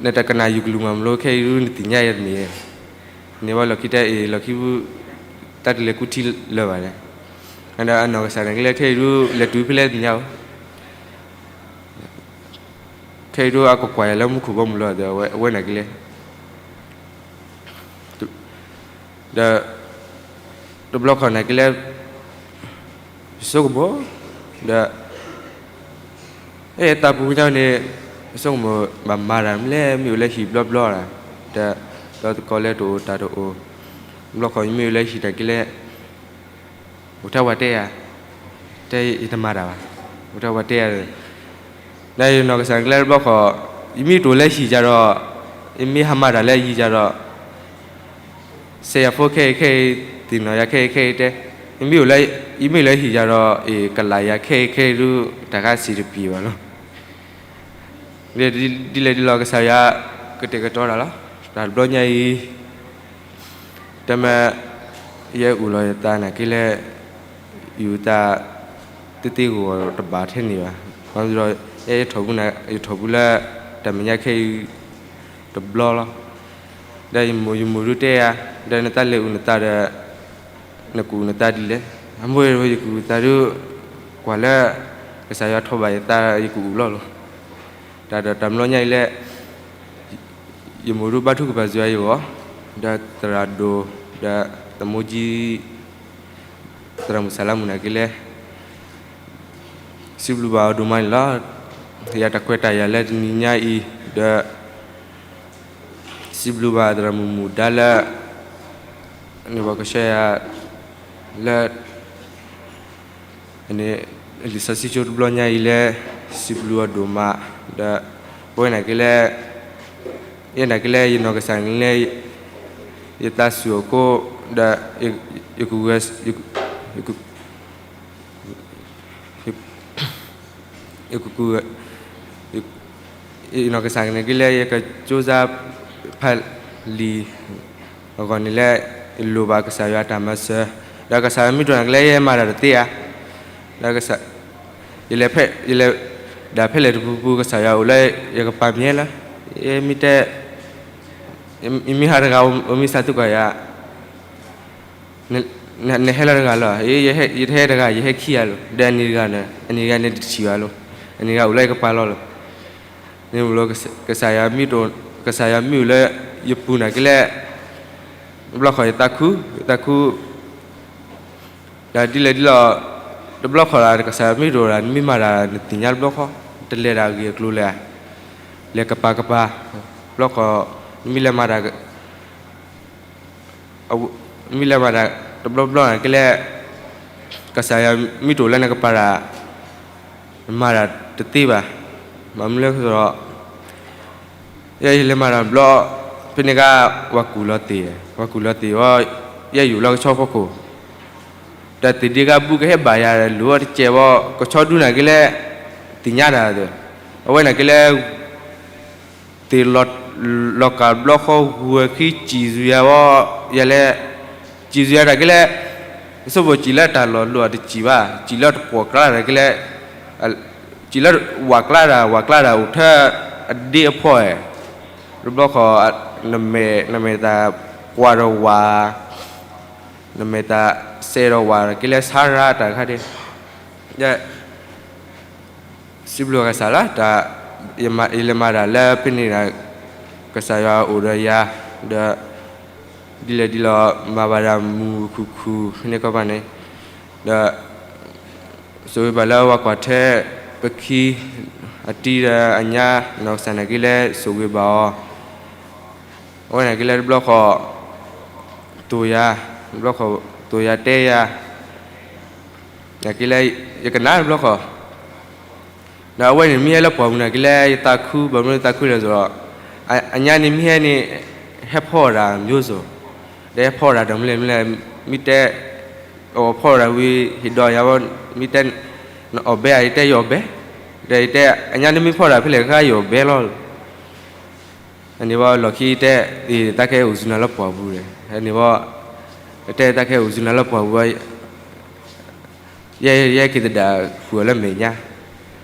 နတကနၣ်ယကလုၢ်မးမ့ၢ်လီၤ ခဲအံၤဒုးနသ့ၣ်ညါယၤတမ့ၢ်, န့ၣ်ဘၣ်လီၢ်ခံတဲအ့ၣ် လီၢ်ခံပူၤ, တၢ်တလဲၤကူထံလၢၤဘၣ်န့ၣ်, ဒီးအနီၢ်ကစၢ်န့ၣ်ကလဲၤ ခဲအံၤဒုးလဲၤတုၤဖဲလဲၣ်သ့ၣ်ညါဧိၤ, ခဲအံၤဒုးအကကွၢ်ယၤလၢမူခိၣ်ဘီမုၢ်လီၤဒီး အဝဲန့ၣ်ကလဲၤ ဒီး တဘျီခီန့ၣ်ကလဲၤ ယဆိကမိၣ်, ဒီး အဲၣ်တၢ်ပူၤကညီန့ၣ် ယဆိကမိၣ် ဘၣ်မၤတၢ်မနုၤလဲၣ် မ့ၢ်အိၣ်လၢဟံၣ်ဘျီဘျီဒီး, ဒီးသကိးလဲၤတအိၣ်တၢ်တအိၣ်, တဘျီခီယမ့ၢ်အိၣ်လၢဟံၣ်န့ၣ်ကလဲၤ အိၣ်ထဲပှၤတဲယၤ, တဲယတမၤတၢ်ဘၣ်, အိၣ်ထဲပှၤတဲယၤ, ဒီးယနီၢ်ကစၢ်ကလဲၤတဘျီဃီ, ယမ့ၢ်တအိၣ်လၢဟံၣ်ယၤဒီး, ယမ့ၢ်ဟးမၤတၢ်လၢယံၤယၤဒီး, စဲးယၤဖိခဲအံၤခဲအံၤ, သ့ၣ်နီၣ်ယၤခဲအံၤခဲအံၤတဲ, ယမ့ၢ်အိၣ်လၢ, ယမ့ၢ်လၢဟံၣ်ယၤဒီး, အ့ၣ် ကလးယၤခဲအံၤခဲအံၤဒုး တၢ်ခါစံးတပံၤဘၣ်လီၤ. ဒ်လဲၣ်ဒ်လဲၣ်ကစၢ်ယွၤ ကတဲာ်ကတီၤတၢ်လီၤ. တၢ်တဘျီညါအံၤ တမ့ၢ် ယအဲၣ်အုၣ်လီၤယသးနာ်က့လဲၣ်, ယုၢ်သး တသ့ဂီၢ်တဘၣ်ထဲန့ၣ်ဘၣ်. ဘၣ်ဆၣ်ဒီး ယဲယထီၣ်ပူၤန့ၣ် ယထီၣ်ပူၤလၢ တၢ်မဲာ်ညါခဲအံၤ တဘျီလီၤ. ဒီးယမိၢ်ယမိၢ်ဒုးတဲယၤ, ဒီးနသးလဲၤအုၣ်နသးဒီး နကအုၣ်နသးဒ်လဲၣ်. အမိၢ် ယကအုၣ်သးဒုး ကွၢ်လၢ ကစၢ်ယွၤထိးဘၣ်ယသး ယကအုၣ်လီၤလီၤ. တၢ်ဒီးတၢ်မျီညါအံၤလၢ ယမိၢ်ဒုးဘါထုကဖၣ်စၢၤယဂီၢ်, ဒီးသရၣ်ဒိၣ်, ဒီးသမူကၠံ သရၣ်မုၣ်စၢ်လါမုၣ်နာ်က့လဲၣ်, စံးဘျုးဘၣ်အီၤဒိၣ်မးန့ၣ်လီၤ. ယတၢ်ခွဲးတၢ်ယာ်လၢတနံၤညါအံၤ, ဒီး စံးဘျုးဘၣ်သရၣ်မုၣ်မုၣ်ဒါလၢ န့ၣ်ဘၣ်ကဆှၢယၤ လၢ လံာ်စီဆှံကၠိတဘျီညါအံၤလၢ စံးဘျုးအီၤဒိၣ်မး, ဒီး ပဝဲနာ်က့လဲၣ်, ယဲနာ်က့လဲၣ် ယနီၢ်ကစၢ်န့ၣ်လဲၣ်, ယသးစူၤအခိၣ်, ဒီး ယက, ယက, ယက, ယနီၢ်ကစၢ်န့ၣ်က့လဲၣ် ယကကၠိစါ ဖးလံာ်အဂီၢ်န့ၣ်လၢ ယလိၣ်ဘၣ်ကစၢ်ယွၤတၢ်မၤစၢၤ, ဒီးကစၢ်ယွၤမ့ၢ်တအိၣ်နာ်က့လဲၣ် ယမၤတၢ်တသ့ဧါ, ဒီး ယလဲၤဖဲ, ယလဲၤဒၣ်ဖဲလဲၣ်တပူၤပူၤ ကစၢ်ယွၤအိၣ်လၢယကပၤမဲာ်လီၤ. ယမ့ၢ်တဲ, ယမ့ၢ်ဟးတဂၤ အမ့ၢ်စးသကိးယၤ နဟဲလၢတဂၤလီၤ, ယတဟဲတဂၤ ယဟဲခံဂၤလီၤ, ဒီးအန့ၣ်တဂၤန့ၣ် အန့ၣ်တဂၤန့ၣ်တထံၣ်ဘၣ်လီၤ, အန့ၣ်တဂၤအိၣ်လၢယကပၤလီၤလီၤ. န့ၣ်လီၤ ကစၢ်ယွၤမ့ၢ်တအိၣ်, ကစၢ်ယွၤမ့ၢ်အိၣ်လၢယပူၤနာ်က့လဲၣ်, တဘျီဃီယသးခု, ယသးခု ဒီးဒ်လဲၣ်ဒ်လဲၣ်, တဘျီဃီလၢကစၢ်ယွၤမ့ၢ်တအိၣ်ဒီး နမ့ၢ်မၤတၢ်နသ့ၣ်ညါတဘျီဃီ, တလဲၤဒၣ်ဂ့ၢ်အကျိၤလဲၣ်, လဲၤကပၤကပၤ, တဘျီဃီ နမ့ၢ်လဲၤမၤတၢ် မ့ၢ်လဲၤမၤတၢ်တဘျီဘျီနာ်က့လဲၣ်, ကစၢ်ယွၤမ့ၢ်တအိၣ်လၢနကပၤတၢ်, နမၤတၢ်တသ့ဘၣ်. ဘၣ်မနုၤလဲၣ်ဒီး, ယဲယလဲၤမၤတၢ်တဘျီ, ဖဲန့ၣ်က ပှၤကူၣ်လီၤသ့ၣ်, ပှၤကူၣ်လီၤသ့ၣ်ဝဲ, ယဲယအိၣ်လၢကဆီဖီခိၣ် တၢ်သ့ၣ်ဒ့ကါဘူးကဟဲဘၣ်ယၤ လိၣ်အီၤတစဲးဘၣ်, ကဆီဒုနာ်က့လဲၣ်, သ့ၣ်ညါတၢ်, အဝဲနာ်က့လဲၣ်, သ့ၣ်လီၤကၢ်ဘျီဃီ ဂုၤအခံစံၣ်စူၤယၤဘၣ်, ယၤလဲၣ်, စံၣ်စူၤယၤနာ်က့လဲၣ်, ဆိမိၣ်စံၣ်လၢတၢ်လီၢ်လိၣ်အတစံၣ်ဘၣ်, စံၣ်လၢတပိာ်ကျါနာ်က့လဲၣ်, စံၣ်လၢဝးကျါတၢ် ဝးကျါတၢ်အိၣ်ထဲ အဒ့အဖှီၣ်ဧါ, တဘျီဃီ နမဲာ်သးကွၢ်ဒီးဝၤ, နမဲာ်သးစဲးဒီးဝၤ က့ၤလၢဆါရၤတၢ်တခါ, စံးဘျုးကစၢ်လၢ ယလဲၤမၤတၢ်လၢဖဲန့ၣ်ဒီး ကစၢ်ယွၤအိၣ်ဒီးယၤ, ဒီး ဒ်လဲၣ်ဒ်လဲၣ် မၤဘၣ်ဒၣ်မုာ်မုာ်ခုၣ်ခုၣ် ဖဲန့ၣ်ခီပၤန့ၣ်, ဒီး ဆိၣ်ဂ့ၤဘၣ်လၢပှၤကွၢ်ထွဲ ပခံ အတံၤဒီးအညါ နီၢ်ကစၢ်န့ၣ်က့ၤလၢဆိၣ်ဂ့ၤဘၣ်အီၤ, အဝဲန့ၣ်က့ၤလၢတဘျီဃီ တိၢ်ယၤ, တဘျီဃီ တိၢ်ယၤတဲယၤ, က့ၤလၢ ယကနၣ်တဘျီဃီ ဒီးအဝဲန့ၣ်မ့ၢ်ဟဲလၢပှၢ်ပူၤန့ၣ် က့ၤလၢယသးခု, ဘၣ်မနုၤသးခုလဲၣ်သိးဒီး အညါန့ၣ်မ့ၢ်ဟဲန့ၣ် ဟဲဖီၣ်တၢ်မျိုးစုံ, ဒီးဟဲဖီၣ်တၢ်တမံၤလဲၣ်မံၤလဲၣ်, မ့ၢ်တဲ အီၣ်ဖီၣ်တၢ်ဝံၤ ဟ့ၣ်ဒီးယၤဝဲ, မ့ၢ်တဲ နအီၣ်ဘဲဧါ, ယတဲယအီၣ်ဘဲ, ဒီးယတဲ အညါန့ၣ်မ့ၢ်ဖီၣ်တၢ်ဖဲလဲၣ် ကယအီၣ်ဘဲလီၤ. အန့ၣ်ဘၣ်လီၢ်ခံတဲ အ့ သးကဟဲအိၣ်ဆူနၤလၢပှၢ်ပူၤဒီး အန့ၣ်ဘၣ် တဲသးကဟဲအိၣ်ဆူနၤလၢပှၢ်ပူၤ ယဲယဲက့ၤသဒၣ်ဃုာ်အီၤလၢမဲာ်ညါ,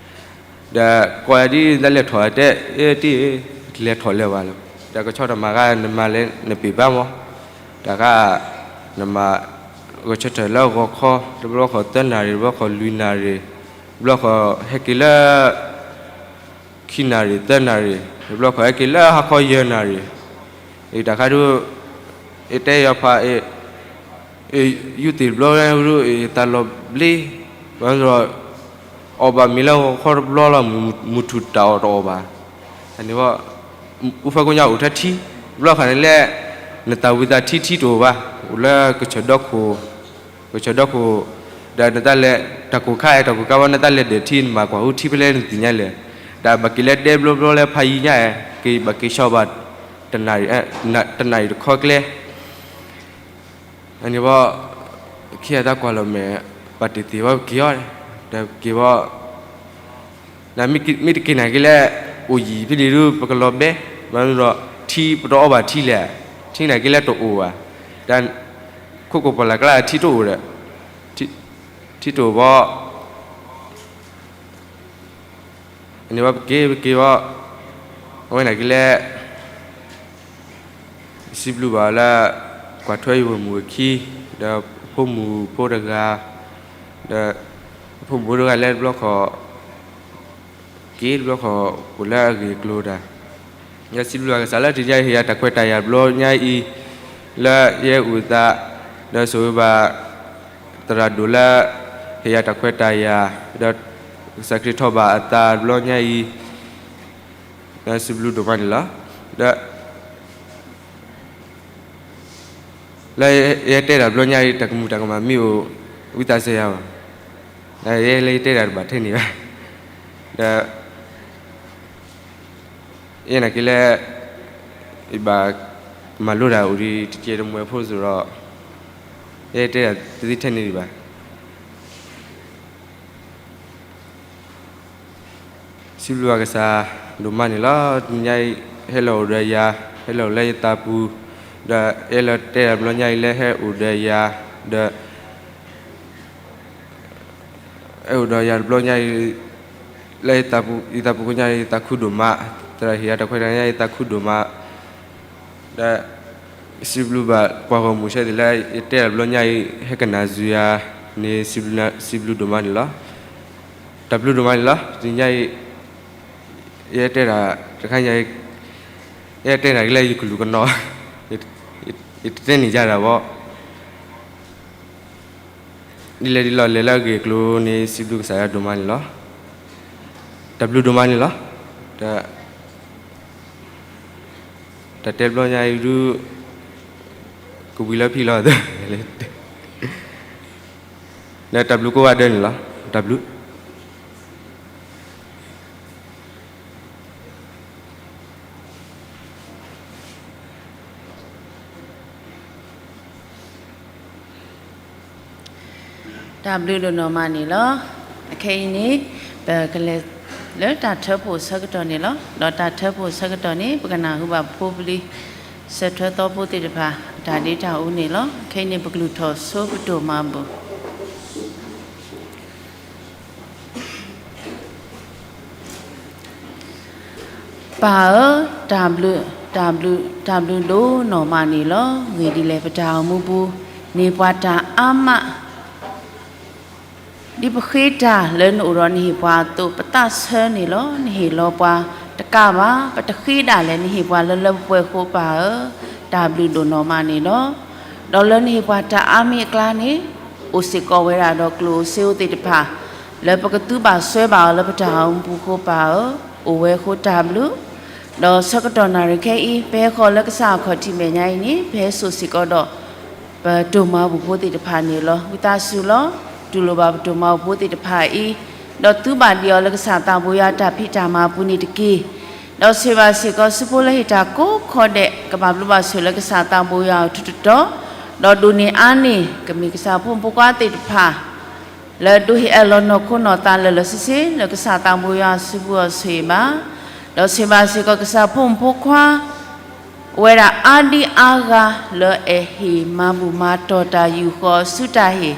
ဒီးကိးယၤဒ် နလဲၤထီၣ်တဲ အ့ တံၤ လဲၤထီၣ်လၢၤဘၣ်လီၤ, ဒီးကဆီတမၤဂၤ နမၤလဲၤနပ့ၤဘၣ်မး, တၢ်ခါ နမၤ ဂဲၤဆၢထၢၣ်လၢဂီၤခီ တဘျီဃီသၢနၣ်ရံၣ် တဘျီဃီလွံၢ်နၣ်ရံၣ်, တဘျီဃီဟဲက့ၤလၢ ခံနၣ်ရံၣ်သၢနၣ်ရံၣ်, တဘျီဃီဟဲက့ၤလၢဟါခီယဲၢ်နၣ်ရံၣ်, အ့ တၢ်ခါဒုး အ့ တဲယီၤဖး အ့ ယူၢ်သ့ၣ်တဘျီဒုး အ့ သးလီၤဘျ့, ဘၣ်ဒီး အီၣ်ဘၣ်မ့ၤလၢဂီၤခီတဘျီလီၤ, မုၢ်ထူၣ်တၢ်အီၣ်တအီၣ်ဘၣ်, အန့ၣ်ဘၣ် အူဖၢကိညါအိၣ်ထဲထံ, တဘျီဃီန့ၣ်လဲၣ် နသးဝံသးထံထံတအိၣ်ဘၣ်, အိၣ်လၢကဆၢၣ်ဒီခိၣ် ကဆၢၣ်ဒီခိၣ်, ဒီးနတၢ်လဲၤ တၢ်ကိၢ်ခါအဲၣ် တၢ်ကိၢ်ခါဝဲ နတၢ်လဲၤဒၢးထံ နမၤကွၢ်ဟူထံဖဲလဲၣ်နသ့ၣ်ညါလဲၣ်, ဒီးဘၣ်က့ၤလၢဒဲဘျီဘျီလၢဖးယံၤညါအဲၣ် က့ၤဘၣ်က့ၤဆှီဘၣ် တနၣ်ရံၣ် တနၣ်ရံၣ်တခီကျဲ, အန့ၣ်ဘၣ် ခံဂၤတၢ်ကွၢ်လီၤမဲာ် ပာ်တ့ၢ်သ့ၣ်ဝဲက့ၤအီၤ, ဒီးက့ၤဘၣ် ဒီးမ့ၢ်တက့ၤနာ်က့ၤလၢ အိၣ်ယံၤဖဲန့ၣ်ဒုး ပကလီၤဘဲ, ဘၣ်မနုၤဒီး ထံပတအီဘၣ်ထံလဲၣ်, ထံနာ်က့ၤလၢတအိၣ်ဘၣ်, ဒီး ခိၣ်ကပီၤလၢ်ကျါထံတအိၣ်ဒီး ထံတအိၣ်ဘၣ်, အန့ၣ်ဘၣ်ပက့ၤ ပက့ၤဘၣ်, အဝဲနာ်က့ၤလၢ စံးဘျုးဘၣ်လၢ ကွၢ်ထွဲယဂီၢ်မုၢ်အခံ, ဒီးဖိမုၣ်ဖိတဂၤ, ဒီး ဖိမုၣ်ဖိတဂၤလၢတဘျီဃီ က့ၤတဘျီဃီ အိၣ်လၢအဂ့ၢ်အကျိၤတၢ်, ယစံးဘျုးဘၣ်ကစၢ်လၢတနံၤညါအံၤ ဟ့ၣ်ယၤတၢ်ခွဲးတၢ်ယာ်တဘျီညါအံၤ, လၢယအိၣ်သး, ဒီးဆိၣ်ဂ့ၤဘၣ် သရၣ်ဒိၣ်လၢ ဟ့ၣ်ယၤတၢ်ခွဲးတၢ်ယာ်, ဒီးကစၢ်ခရံာ်ထီၣ်ဘၣ်အသးတဘျီညါအံၤ, ဒီးစံးဘျုးဒိၣ်မးန့ၣ်လီၤ. ဒီး လၢယတဲတၢ်တဘျီညါအံၤ တၢ်ကမူၣ်တၢ်ကမၣ်မ့ၢ်အိၣ် ဝံသးစူၤယၤဘၣ်, ဒီးယဲလၢယတဲတၢ်တဘၣ်ထဲန့ၣ်ဘၣ်, ဒီး ယဲနာ်က့ၤလၢ ယဘၣ်မၤလိတၢ်အိၣ်ဒံးတကဲးတမှဲၤဖိသိးဒီး ယဲတဲတၢ်တသ့ထဲန့ၣ်ဒံးဘၣ်. စံးဘျုးဘၣ်ကစၢ်ဒိၣ်မးန့ၣ်လီၤ. တနံၤညါအံၤ ဟဲလီၤအိၣ်ဒီးယၤ, ဟဲလီၤအိၣ်လၢယသးပူၤ, ဒီးယဲလၢတဲတၢ်တဘျီညါအံၤလၢဟဲအိၣ်ဒီးယၤ, ဒီး ဟဲအိၣ်ဒီးယၤတဘျီညါအံၤ လၢယသးပူၤကိးညါအံၤ ယသးခုဒိၣ်မး, သရၣ်ဟ့ၣ်ယၤတၢ်ခွဲးတၢ်ယာ်ညါ ယသးခုဒိၣ်မး, ဒီး စံးဘျုးဘၣ်ပှၤဂီၢ်မုၢ်ဆဲသ့ၣ်လၢ ယတဲတၢ်တဘျီညါအံၤ ဟဲကနၣ်စူၤယၤန့ၣ် စံးဘျုးဒိၣ်မးန့ၣ်လီၤ. တၢ်ဘျုးဒိၣ်မးန့ၣ်လီၤ. တနံၤညါအံၤ ယဲတဲတၢ်တခါညါအံၤ ယဲတဲတၢ်က့ၤလၢယကလုာ်ကနီၤ, ယတတဲန့ၢ်ယၤဒၣ်ဘၣ် ဒ်လဲၣ်ဒ်လဲၣ်လဲၤလၢအဂ့ၢ်အကျိၤန့ၣ် စံးဘျုးကစၢ်ယွၤဒိၣ်မးန့ၣ်လီၤ. တၢ်ဘျုးဒိၣ်မးန့ၣ်လီၤ. တၢ်တဲဘျီညါအံၤဒုး ကဝံၤလၢဖံလီၤ, ဒီးတၢ်ဘျုးကိးဂၤဒဲးန့ၣ်လီၤ. တၢ်ဘျုး တၢ်ဘျုးဒိၣ်နီၢ်မးန့ၣ်လီၤ. အခဲအံၤန့ၣ် ပကလဲၤလၢတၢ်ထၢဖှိၣ်ဆၢကတီၢ်န့ၣ်လီၤ. ဒီးတၢ်ထၢဖှိၣ်ဆၢကတီၢ်န့ၣ် ပကနၢ်ဟူဘၣ်ဖိပလံၤ စၢၢ်ထွဲသီဖိသ့ၣ်တဖၣ် တၢ်ဒ့တၢ်အူန့ၣ်လီၤ. ခဲအံၤန့ၣ် ပကလုၢ်ထီၣ်ဆိပဒိၣ်မးဘၣ်. ပၢ်ဧၢ, တၢ်ဘျုး, တၢ်ဘျုး, တၢ်ဘျုးဒိၣ်နီၢ်မးန့ၣ်လီၤ. ဂ့ၢ်ဒ်လဲၣ် ပတၢ်အိၣ်မူပူၤ န့ၢ်ပှၤတၢ်အါမး ဒ်ပဃ့တၢ်လၢနအိၣ်ဒီးနဟ့ၣ်ပှၤအသိး ပသးဆၢန့ၣ်လီၤ. နဟ့ၣ်လီၤပှၤတကးဘၣ်, ပတဃ့ဒၣ်လဲာ် နဟ့ၣ်ပှၤလၢလၢပှဲၤပှဲၤအဃိ ပၢ်ဧၢ, တၢ်ဘျုးဒိၣ်နီၢ်မးန့ၣ်လီၤ. ဒီးလၢနဟ့ၣ်ပှၤတၢ်အါမံၤအကျါန့ၣ် အိၣ်စ့ၢ်ကီးဝဲဒၣ်ဒီးကျိၣ်ဧိၤစ့ဧိၤသ့ၣ်တဖၣ် လၢပကသုးဘၣ်စွဲဘၣ်အီၤလၢပတၢ်အိၣ်မူပူၤအဃိ ပၢ်ဧၢ, အိၣ်ဝဲအဃိတၢ်ဘျုး ဒီးဆၢကတီၢ်နၣ်ရံၣ်ခဲအံၤ ပဟဲဃီၤလၢကစၢ်အခီၣ်ထံးမဲာ်ညါအံၤန့ၣ် ပဟဲစိာ်စ့ၢ်ကီးဒီး ပတိၢ်မၤဘူၣ်ဖိသ့ၣ်တဖၣ်န့ၣ်လီၤ. ဝံသးစူၤလီၤ. တူၢ်လိာ်ဘၣ်ပတိၢ်မၤဘူၣ်ဖိသ့ၣ်တဖၣ်အံၤ, ဒီးသုးဘၣ်ဒံးအီၤလၢကစၢ်သးဘိယွၤအတၢ်ဖံးတၢ်မၤအပူၤန့ၣ်တက့ၢ်. ဒီးဆိၣ်ဂ့ၤဘၣ်စ့ၢ်ကီး စုဖိလၢဟ့ၣ်တၢ်ကိးခီဒဲး ကဘၣ်ဘျုးဘၣ်ဆိၣ်လၢကစၢ်သးဘိယွၤအထူးတတီၤ, ဒီးဒိၣ်န့ၢ်အါန့ၢ် ကမ့ၢ်ကစၢ်ဖိမုၣ်ဖိခွါသ့ၣ်တဖၣ် လၢဒိးဟ့ၣ်အၢၣ်လီၤနီၢ်ခိနီၢ်သးလၢာ်လၢာ်ဆ့ဆ့ လၢကစၢ်သးဘိယွၤစုပူၤအီၤဆိၣ်ဂ့ၤဘၣ်, ဒီးဆိၣ်ဂ့ၤဘၣ်စ့ၢ်ကီးကစၢ်ဖိမုၣ်ဖိခွါ အိၣ်ဝဲဒၣ်အါဒံအါဂၤလၢအဲၣ်ဟ့ၣ်မၤဘူၣ်မၤတီၢ်တၢ် ယူၢ်ဃီၤစုတၢ်ဟ့ၣ်,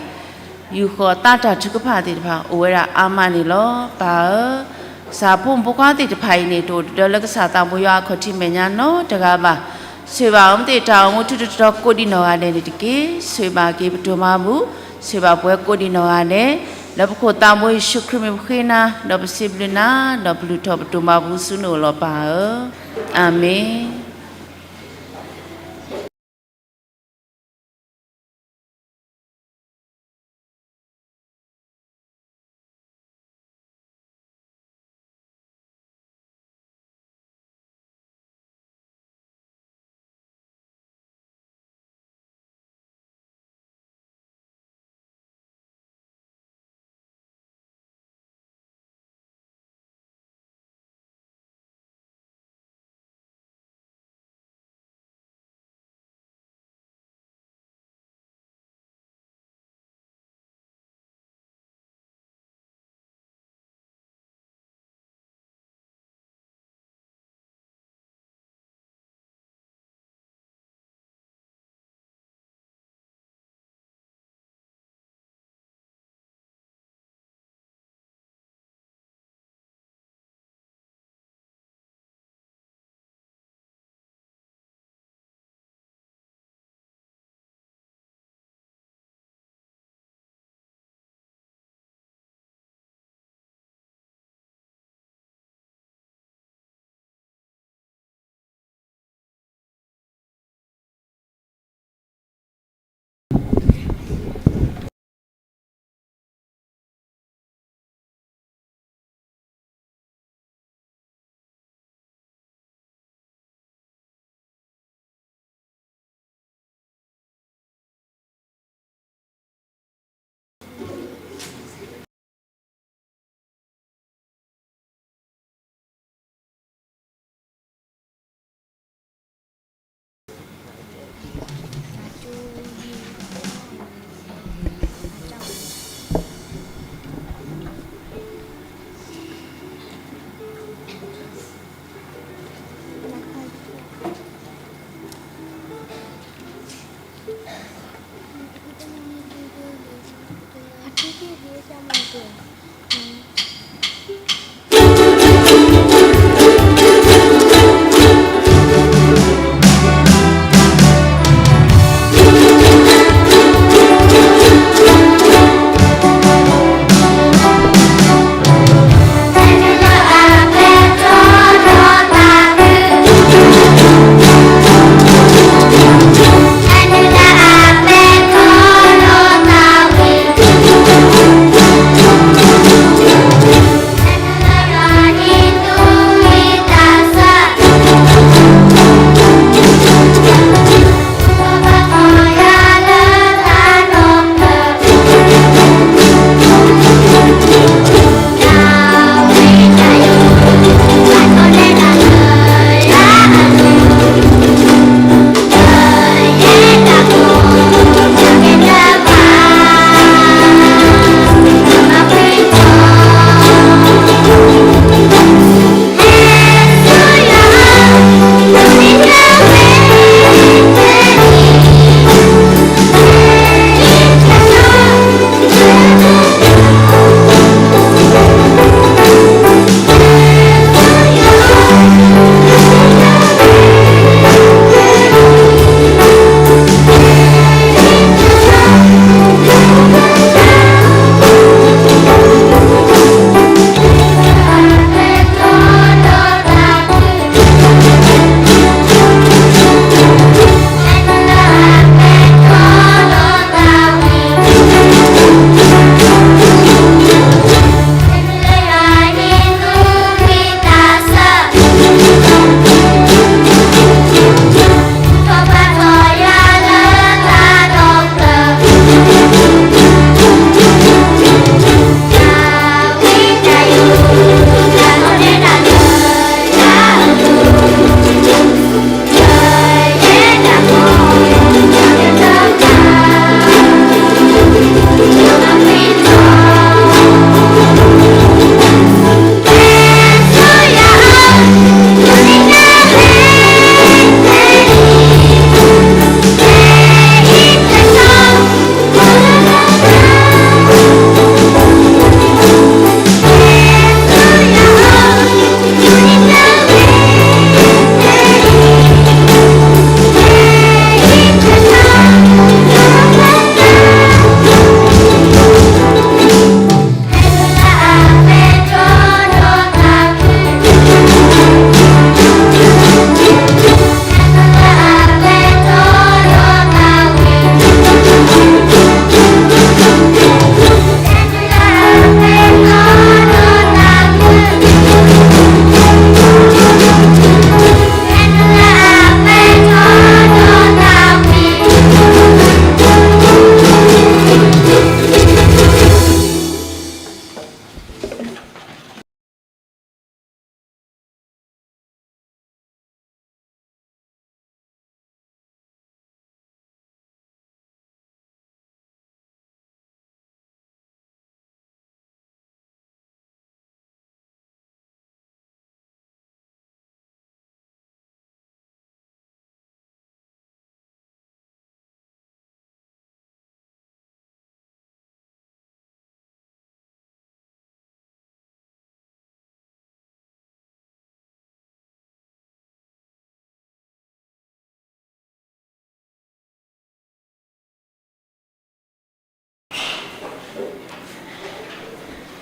ယူၢ်ဃီၤသးတၢ်ထုကဖၣ်သ့ၣ်တဖၣ် အိၣ်ဝဲဒၣ်အါမးန့ၣ်လီၤ. ပၢ်ဧၢ, ကစၢ်ဖိမုၣ်ဖိခွါသ့ၣ်တဖၣ်အံၤန့ၣ် တအိၣ်တဒၢလၢကစၢ်သးဘိယွၤအခီၣ်ထံးမဲာ်ညါနီတဂၤဘၣ်. ဆိၣ်ဂ့ၤဘၣ်အီၤမ့ၢ်သ့ၣ်တၢ်အိၣ်မူထူးတတီၤကိးဒံးနီၢ်ဂၤဒဲးန့ၣ်တက့ၢ်. ဆိၣ်ဂ့ၤဘၣ်က့ၤပတိၢ်မၤဘူၣ်, ဆိၣ်ဂ့ၤဘၣ်ပှၤကိးဒံးနီၢ်ဂၤဒဲး, လၢပခိၣ်သးဘိယ့ၣ်ၡူးခရံာ်မ့ၢ်ပဃ့နၤ, ဒီးပစံးဘျုးနၤ, ဒီးပလုၢ်ထီၣ်ပတိၢ်မၤဘူၣ်ဆူနအိၣ်လီၤပၢ်ဧၢ, အၤမ့ၣ်.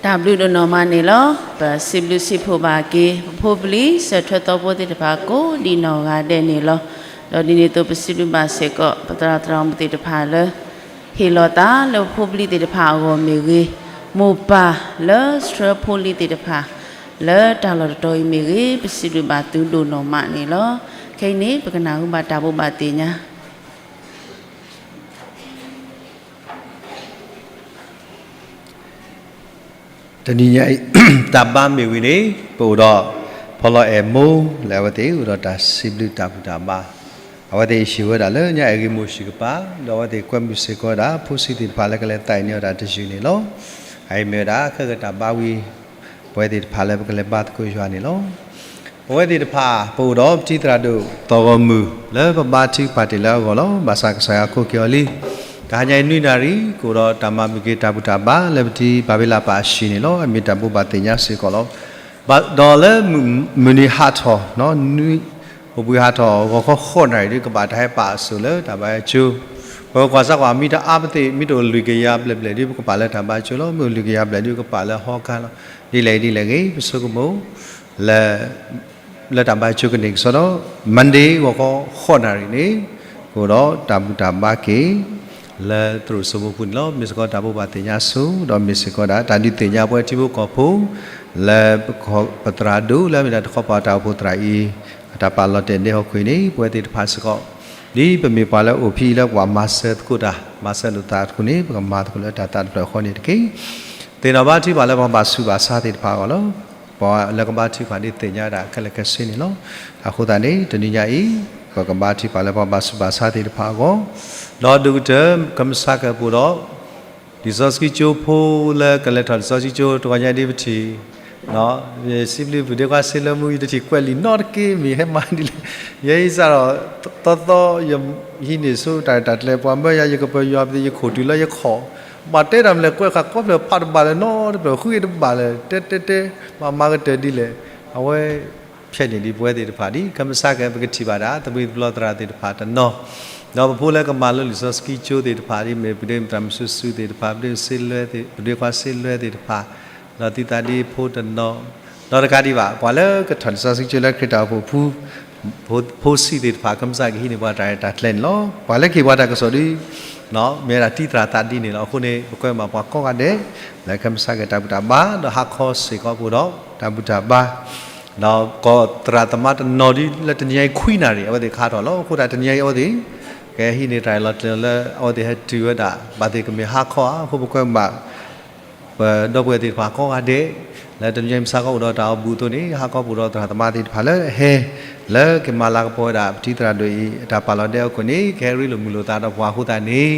တၢ်ဘျုးဒိၣ်နီၢ်မးန့ၣ်လီၤ. ပစံးဘျုးစံးဖှိၣ်ဘၣ်က့ၤ ပဖိပလံၤ စၢၤထွဲသီဖိသ့ၣ်တဖၣ် ကိးဒံးနီၢ်ဂၤဒဲးန့ၣ်လီၤ. ဒီးဒ်န့ၣ်အသိး ပစံးဘျုးဘၣ်စ့ၢ်ကီး ပသရၣ်သရၣ်မုၣ်သ့ၣ်တဖၣ်လၢ ဟ့ၣ်လီၤသးလၢပဖိပလံၤသ့ၣ်တဖၣ်အဂီၢ်မ့ၢ်ဂ့ၤ, မိၢ်ပၢ်လၢဆှၢဖိလံၤသ့ၣ်တဖၣ် လၢတၢ်လီၢ်တတီၤအံၤမ့ၢ်ဂ့ၤ, ပစံးဘျုးဘၣ်သုဒိၣ်နီၢ်မးန့ၣ်လီၤ. ခဲအံၤန့ၣ် ပကနၢ်ဟူဘၣ်တၢ်ဘိးဘၣ်သ့ၣ်ညါ တနံၤညါအံၤ တၢ်ဘါမ့ၢ်ဝံၤန့ၣ် ပအိၣ်ဒီး ဖီလီၤအဲၣ်မိၢ် လၢအဝဲသ့ၣ်အိၣ်ဒီးတၢ်စံးဘျုးတၢ်ဘူၣ်တၢ်ဘါ, အဝဲသ့ၣ်ဟံးဝဲဒၣ်လၢညါအဲၣ်ဂ့ၢ်မိၢ်ဆံးကပၤ, ဒီးအဝဲသ့ၣ်ကွဲမုာ်စ့ၢ်ကီးဝဲဒၣ် ဖိဆံးသ့ၣ်တဖၣ်လၢကလဲၤသးအံၤန့ၢ်အီၤတၢ်တယုၢ်န့ၣ်လီၤ. အအံၤမ့ၢ်ဝဲဒၣ်ခဲကတၢၢ်ဘါဝံၤ ပဝဲသ့ၣ်တဖၣ်လၢပကလဲၤဘါသကိးယွၤန့ၣ်လီၤ. ပဝဲသ့ၣ်တဖၣ် ပအိၣ်ဒီးပတံၤသရၣ်ဒိၣ်သီၣ်ဂီၤမုၢ် လၢပဘါထုကဖၣ်တ့ၢ်လၢအဂီၢ်လီၤ. ဘၣ်ဆၣ်ကစၢ်ယွၤခိးက့ၤအီၤလံ. တဟါညါအံၤနွံနၣ်ရံၣ် ကအိၣ်ဒီးတၢ်မၤမုၢ်က့ၤတၢ်ဘူၣ်တၢ်ဘါ လၢပတံၤဘၤဘ့လးပာ်အဟံၣ်န့ၣ်လီၤ. အမ့ၢ်တၢ်ဘိးဘၣ်သ့ၣ်ညါစ့ၢ်ကီးလီၤ. ဘၣ်ဒီးလၢမုၢ်နံၤဟးထီၣ် နွံ အိၣ်ဘှံးဟးထီၣ် ဂီၤခီဃိးနၣ်ရံၣ်ဒီး ကဘၣ်တၢ်ဟဲပာ်အစိၣ်လၢတၢ်ဘါအကၠိ, ပကွၢ်စၢ်ကွၢ် မ့ၢ်တအါပသ့ၣ် မ့ၢ်တအိၣ်လွံၢ်ကယၤဘျဲၣ်ဘျဲၣ်ဒီး ပကပာ်လၢတၢ်ဘါကၠိလီၤ. မ့ၢ်အိၣ်လွံၢ်ကယၤဘျဲၣ်ဒီး ပကပာ်လၢဟီကါလီၤ. ဒ်လဲၣ်ဒ်လဲၣ်ဂ့ၤ ပဆိကမိၣ် လၢ လၢတၢ်ဘါကၠိကန့ၢ်ကစီဒီး Monday ဂီၤခီဃိးနၣ်ရံၣ်န့ၣ် ကအိၣ်ဒီးတၢ်ဘူၣ်တၢ်ဘါက့ၤ လၢသရိာ်စိမိပူၤန့ၣ်လီၤ. မ့ၢ်စ့ၢ်ကီးတၢ်ဘိးဘၣ်သ့ၣ်ညါစိၤ ဒီးမ့ၢ်စ့ၢ်ကီးဒၣ်တၢ်ဒုးသ့ၣ်ညါပဝဲထံဖိကီၢ်ဖိ လၢပသရၣ်ဒိၣ်လၢအမ့ၢ်ဒၣ်တခီပၤတၢ်အိၣ်ဖှိၣ်သရၣ်အံၤ အတၢ်ပာ်လီၤတဲာ်ဒဲဟီၣ်ခိၣ်အံၤန့ၣ် ပဝဲသ့ၣ်တဖၣ်စ့ၢ်ကီး ဒ်ပမ့ၢ်ပှၤလၢအိၣ်ဖဲအံၤလၢပှၤမၤစၢၤသကိးတၢ် မၤစၢၤလိာ်သးအဃိန့ၣ် ပကမၤသကိးလၢတၢ်သးတဖျၢၣ်ဃီန့ၣ်တက့ၢ်. သ့ၣ်နီၣ်ဘါထုကဖၣ်လၢပှၤဘၣ်ဆူးဘၣ်ဆါသ့ၣ်တဖၣ်အဂီၢ်လီၤ. ပှၤလၢကဘါထုကဖၣ်ဒ်သ့ၣ်ညါဒၣ်ခဲလၢာ်ခဲဆ့န့ၣ်လီၤ. အဃိသတးန့ၣ် တနံၤညါအံၤ ပကဘါထုကဖၣ်လၢပှၤဘၣ်ဆူးဘၣ်ဆါသ့ၣ်တဖၣ်အဂီၢ်, ဒီးဒိၣ်ကတၢၢ် ကမဆါကဲပူၤဒီး လံာ်စီဆှံကၠိဖိလၢကလဲၤထီၣ်လံာ်စီဆှံကၠိ တဂီၤညါဒ်ပထံၣ် စံးဘျုးပဒ့ခွါစ့လၢမူ ယတထံၣ်ကွဲးလံာ်နီတက့ၢ် မ့ၢ်ဟဲမၤဒ်လဲၣ်. ယဲအံၤစးဒီး သီသီ ယဟံးန့ၢ်ဆူတၢ်ရဲၣ်တၢ်ကျဲၤ ပှၤမၢယၤ ယကပၢၤယွၤပသ့ၣ် ယခိၣ်တုၤလၢယခီၣ် ဘၣ်တဲတၢ်မနုၤလဲၣ် ကွဲးဃာ်ကိးဖျၢၣ်ဖးတဘၣ်လၢၤနီတဖျၢၣ် ဃုက့ၤတဘၣ်လၢၤ တဲတဲတဲ ဘၣ်မၤကတၢၢ်ဒ်လဲၣ်. အဝဲ ဖဲန့ၣ်ဒ်ပဝဲသ့ၣ်တဖၣ်ဒ် ကမဆါကဲ ပကထံၣ်ဘၣ်ဒၣ် သမံသပျီသရၣ်သ့ၣ်တဖၣ်တနီၤ, ဒီးပဖိလၢကမၤလိလံာ်စီဆှံကၠိသ့ၣ်တဖၣ်ဒ်မ့ၢ် ပဒိၣ်သရၣ်မုၣ်စုစုသ့ၣ်တဖၣ် ပဒိၣ်စ့လွဲသ့ၣ် ပဒိၣ်ခွါစ့လွဲသ့ၣ်တဖၣ်, ဒီးသုသးဒ်ဖိတနီၤ, ဒီးတကးဒံးဘၣ် ပှၤလၢကထီၣ်လံာ်စီဆှံကၠိလၢခရံာ်တၢ်အိၣ်ဖှိၣ်ဖိ ဖိဆံးသ့ၣ်တဖၣ် ကမဆါကဟံးန့ၢ်ပှၤတၢ်ရဲၣ်တၢ်ကျဲၤန့ၣ်လီၤ. ပှၤလၢကဟ့ၣ်ပှၤတၢ်ကစီၣ်ဒ် မ့ၢ်ဝဲဒၣ်တံၤသရၣ်သးဒ်န့ၣ်လီၤ. အဃိန့ၣ် ပကွဲမုာ်ပှၤကိးဂၤဒဲး လၢကမဆါကဲတၢ်ဘူၣ်တၢ်ဘါ ဒီးဟါခီစ့ၢ်ကီးပူၤဒီး တၢ်ဘူၣ်တၢ်ဘါ ဒီးကီၢ်သရၣ်သမါတနီၤဒ်လၢတနံၤညါအံၤခွံနၣ်ရံၣ် အဝဲသ့ၣ်ကဟးထီၣ်လီၤ. အဃိသတးတနံၤညါအံၤအဝဲသ့ၣ် ကဟံးန့ၢ်တၢ်ရဲၣ်လီၤကျဲၤလၢအဝဲသ့ၣ်ဟဲတုၤဝဲဒၣ် ဘၣ်သ့ၣ်ကမ့ၢ်ဟါခီဧါ. အဃိပကွဲမုာ်ဘၣ် ပဒီပုၢ်ဝဲၢ်သ့ၣ်တဖၣ်ကိးဂၤဒဲး လၢတနံၤညါအံၤမဆါကအိၣ်ဒီးတၢ်အိၣ်ဘူးအသိးန့ၣ် ဟါခီပူၤဒီးသရၣ်သမါသ့ၣ်တဖၣ်လၢအဟဲ လၢကမၤလၤကပီၤဝဲဒၣ် ပတံၤသရၣ်ဒိၣ်အံၤ အတၢ်ပာ်လီၤဒဲဟီၣ်ခိၣ်န့ၣ် ကဟဲရ့လိာ်မုာ်လိာ်သးဒီးပှၤအဃိသတးန့ၣ်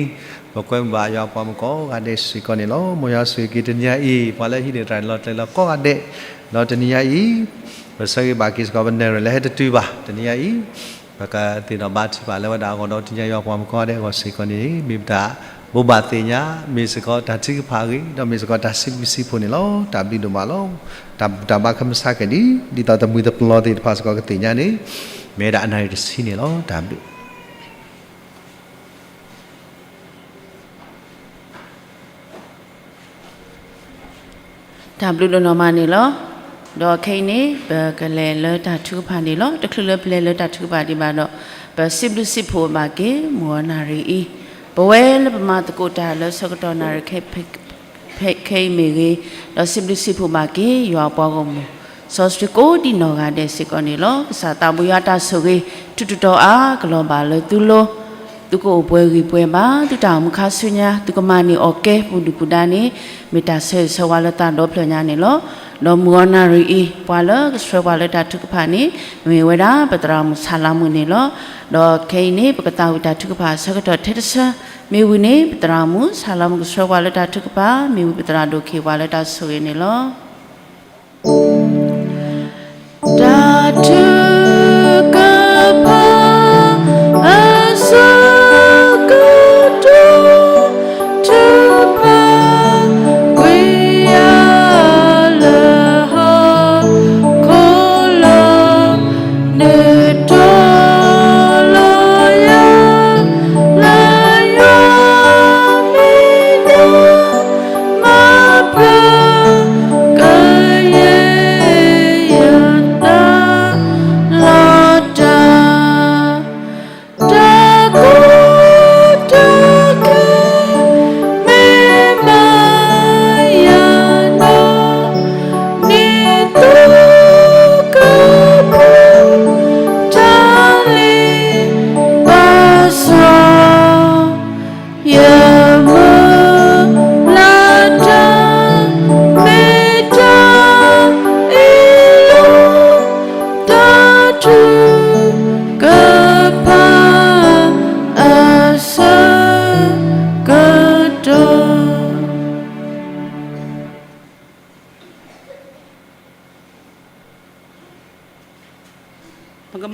ပကွဲမုာ်ဘၣ်ယွၤပှၤမုၣ်ကိးဂၤဒဲးစ့ၢ်ကီးန့ၣ်လီၤ. မ်ယွၤဆိၣ်ဂ့ၤက့ၤတနံၤညါအံၤ ပှၤလၢဟံးန့ၢ်တၢ်ရဲၣ်လီၤကျဲၤလၢကိးဂၤဒဲး ဒီးတနံၤညါအံၤ ပဆၢဂ့ၤဘၣ်က့ၤစ့ၢ်ကီးပနဲၣ်ရွဲၣ်လၢဟဲတတုၤဘၣ် တနံၤညါအံၤ ပကသ့ၣ်နီၣ်ဘါထုကဖၣ်လၢဝဲဒၣ်အဂီၢ်ဒီး တနံၤညါယွၤပှၤမုၣ်ကိးဂၤဒဲးအဂီၢ်စ့ၢ်ကီးန့ၣ် မ့ၢ်ပတၢ်ဘိးဘၣ်သ့ၣ်ညါ မ့ၢ်စ့ၢ်ကီးတၢ်ထုကဖၣ်အဂ့ၢ် ဒီးမ့ၢ်စ့ၢ်ကီးတၢ်စံးဘျုးစံးဖှိၣ်န့ၣ်လီၤ. တၢ်ဘျုးဒိၣ်မးလီၤ. တၢ်ဘူၣ်တၢ်ဘါကမဆါကဲဒ် ဒ်သိးသမံသပျီသ့ၣ်တဖၣ်စ့ၢ်ကီးကသ့ၣ်ညါန့ၣ် မ့ၢ်ဝဲဒၣ်အနၣ်ရံၣ်တဆံန့ၣ်လီၤ. တၢ်ဘျုး တၢ်ဘျုးဒိၣ်နီၢ်မးန့ၣ်လီၤ. ဒီးခဲအံၤန့ၣ် ပကလဲၤလၢတၢ်ထုကဖၣ်န့ၣ်လီၤ. တချုးလၢပလဲၤလၢတၢ်ထုကဖၣ်ဒံးဘၣ်ဒီး ပစံးဘျုးစံးဖှိၣ်ဘၣ်က့ၤ မုၢ်ဂီၤနၣ်ရံၣ်အံၤ ပဝဲလၢပမၤသကိးတၢ်လၢဆၢကတီၢ်နၣ်ရံၣ် ဖဲအံၤမ့ၢ်ဂ့ၤ, ဒီးစံးဘျုးစံးဖှိၣ်ဘၣ်က့ၤ ယွၤအပှၤဂီၢ်မုၢ် စီဆှံကိးဒံးနီၢ်ဂၤဒဲးစ့ၢ်ကီးန့ၣ်လီၤ. ကစၢ်သးဘိယွၤတၢ်ဆိၣ်ဂ့ၤ ထုးတတီၤအါကလီၤဘၣ်လၢသုလိၤ, သုကအိၣ်ပှဲၤဂံၢ်ပှဲၤဘါ, သုတၢ်အိၣ်မူခါဆူညါ သုကမၤန့ၢ်အီၣ်ကဲပူၤဒုၣ်ပူၤဒါန့ၣ် မ့ၢ်တၢ်ဆၢဂ့ၤဆၢဝါလၢသးဒီဖျၢၣ်ညါန့ၣ်လီၤ. ဒီးမုၢ်ဂီၤနၣ်ရံၣ်အံၤ ပှၤလၢကဆှၢပှၤလၢတၢ်ထုကဖၣ်န့ၣ် မ့ၢ်ဝဲဒၣ်ပသရၣ်မုၣ်ဆၣ်လါမုၣ်န့ၣ်လီၤ. ဒီးခဲအံၤန့ၣ် ပကသးဝံၣ်တၢ်ထုကဖၣ်ဆၢကတီၢ်ထဲတဆၢ, မ့ၢ်ဝံၤန့ၣ် ပသရၣ်မုၣ်ဆၣ်လါမုၣ်ကဆှၢပှၤလၢတၢ်ထုကဖၣ်, မ့ၢ်ဝံၤပသရၣ်ဒိၣ်ကဟ့ၣ်ပှၤလၢတၢ်ဆိၣ်ဂ့ၤန့ၣ်လီၤ. တၢ်ထုကဖၣ် အဆၢကတီၢ် ထုးဖးကွံာ်ယၤလၢဟီၣ်ခိၣ်လီၤ. နုာ်ထီၣ်လီၤယၤ လၢယွၤမ့ၢ်ဒၣ် မၤပှၤ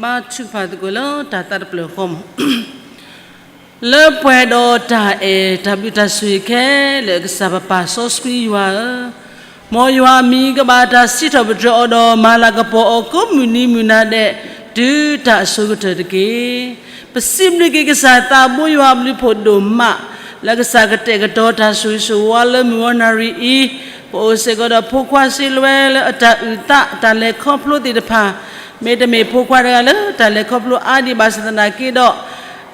ပာ်ထုကဖၣ်သကိးလၢတၢ်သးတဖျၢၣ်ဃီမး, လၢပှဲၤဒီးတၢ်အဲၣ်တၢ်ဘျုးတၢ်ဆိၣ်ဂ့ၤခဲလၢာ် ကစၢ်ပပၢ်စီဆှံယွၤဧၢ, မ်ယွၤအမံၤကဘၣ်တၢ်စံးထီၣ်ပတြၢၤအီၤဒီး မၤလၤကပီၤအီၤကိးမုၢ်နံၤမုၢ်နၤဒဲး တုၤတၢ်အဆိကတၢၢ်တက့ၢ်. ပစံးဘျုးက့ၤကစၢ်သးဘိယွၤအဘျုးဖှိၣ်ဒိၣ်မး လၢကစၢ်ကတဲာ်ကတီၤတၢ်ဆိၣ်ဂ့ၤဆိၣ်ဝါလၢမုၢ်ဂီၤနၣ်ရံၣ်အံၤ, ပအိၣ်စ့ၢ်ကီးဒီးဖိခွါစ့လွဲလၢအတၢ်အုၣ်သး တၢ်လဲၤခီဖျိသ့ၣ်တဖၣ်, မ့တမ့ၢ်ဖိခွါတဂၤလၢတၢ်လဲၤခီဖျိအါဒံးဘၣ်ဆၣ်သနာ်က့ဒီး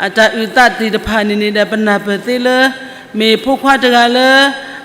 အတၢ်အုၣ်သးသ့ၣ်တဖၣ်န့ၣ်န့ၣ်ဒီး ပနၢ်ပၢၢ်သ့လၢ မ့ၢ်ဖိခွါတဂၤလၢ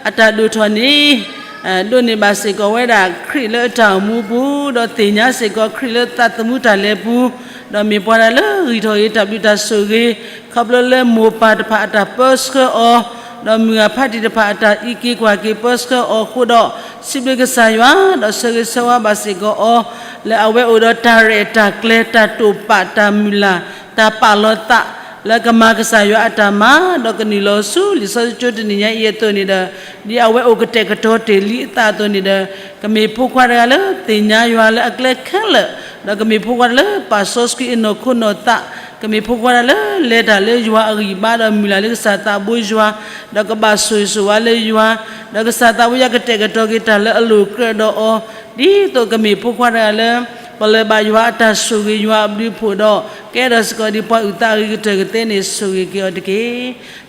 အတၢ်ဒိၣ်ထီၣ်န့ၣ် ဒိးန့ၢ်ဘၣ်စ့ၢ်ကီးဝဲဒၣ်ခရံာ်လၢအတၢ်အိၣ်မူပူၤ, ဒီးသ့ၣ်ညါစ့ၢ်ကီးခရံာ်လၢသးသမူတၢ်လဲၤပူၤ, ဒီးမ့ၢ်ပှၤတဂၤလၢဂံၢ်ထီၣ်က့ၤတၢ်ဘျုးတၢ်ဆိၣ်ဂ့ၤ, ခီဖျိလၢမိၢ်ပၢ်တဖၣ်အတၢ်ပၢဆှၢအီၤ, ဒီးမုၢ်ဂၢ်ဖါတံၢ်တဖၣ်အတၢ်အံးက့ၤကွၢ်က့ၤပၢဆှၢအီၤအဃိဒီး, စံးဘျုးကစၢ်ယွၤ, ဒီးဆၢဂ့ၤဆၢဝါဘၣ်စ့ၢ်ကီးအီၤ, လၢအဝဲအိၣ်ဒီးတၢ်ရဲၣ်တၢ်ကျဲၤ တၢ်တိာ်ပာ်တၢ်မုၢ်လၢ် တၢ်ပာ်လီၤသး လၢကမၤကစၢ်ယွၤအတၢ်မၤ, ဒီးကနုာ်လီၤဆူလံာ်စီဆှံကၠိတနံၤညါအံၤအသိးန့ၣ်ဒီး, ဒ်အဝဲအိၣ်ကတဲာ်ကတီၤတ့ၢ်လံအသးအသိးန့ၣ်ဒီး, ကမ့ၢ်ဖိခွါတဂၤလၢသ့ၣ်ညါယွၤလၢအကျဲခဲလၢာ်, ဒီးကမ့ၢ်ဖိခွါတဂၤလၢပာ်စီဆှံအနီၢ်ခိနီၢ်သး, ကမ့ၢ်ဖိခွါတဂၤလၢလဲၤတၢ်လၢယွၤအဂံၢ်ဘါဒီးမုၢ်လၢ်လၢကစၢ်သးဘိယွၤ, ဒီးကဘၣ်ဆိၣ်ဂ့ၤဆိၣ်ဝါလၢယွၤ, ဒီးကစၢ်သးဘိယွၤကတဲာ်ကတီၤက့ၤတၢ်လၢအလိၤကြၢးဒီးအီၤ, ဒ်သိးကမ့ၢ်ဖိခွါတဂၤလၢ ပလၢၢ်ဘၣ်ယွၤအတၢ်ဆိၣ်ဂ့ၤယွၤအဘျုးအဖှိၣ်ဒီး ကဲထီၣ်စ့ၢ်ကီးဒ်ပှၤအုၣ်သးအဂ့ၤကတၢၢ်ကသ့န့ၣ် ဆိၣ်ဂ့ၤက့ၤအီၤတက့ၢ်.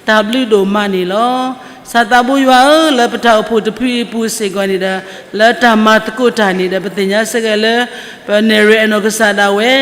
တၢ်ဘျုးဒိၣ်မးန့ၣ်လီၤ. ကစၢ်သးဘိယွၤဧၢ, လၢပတၢ်အိၣ်ဖှိၣ်တဖုအံၤအပူၤစ့ၢ်ကီးန့ၣ်ဒီး, လၢတၢ်မၤသကိးတၢ်န့ၣ်ဒီး ပသ့ၣ်ညါစ့ၢ်ကီးလၢ ပနဲၣ်ရွဲၣ်အနီၢ်ကစၢ်ဒၣ်ဝဲ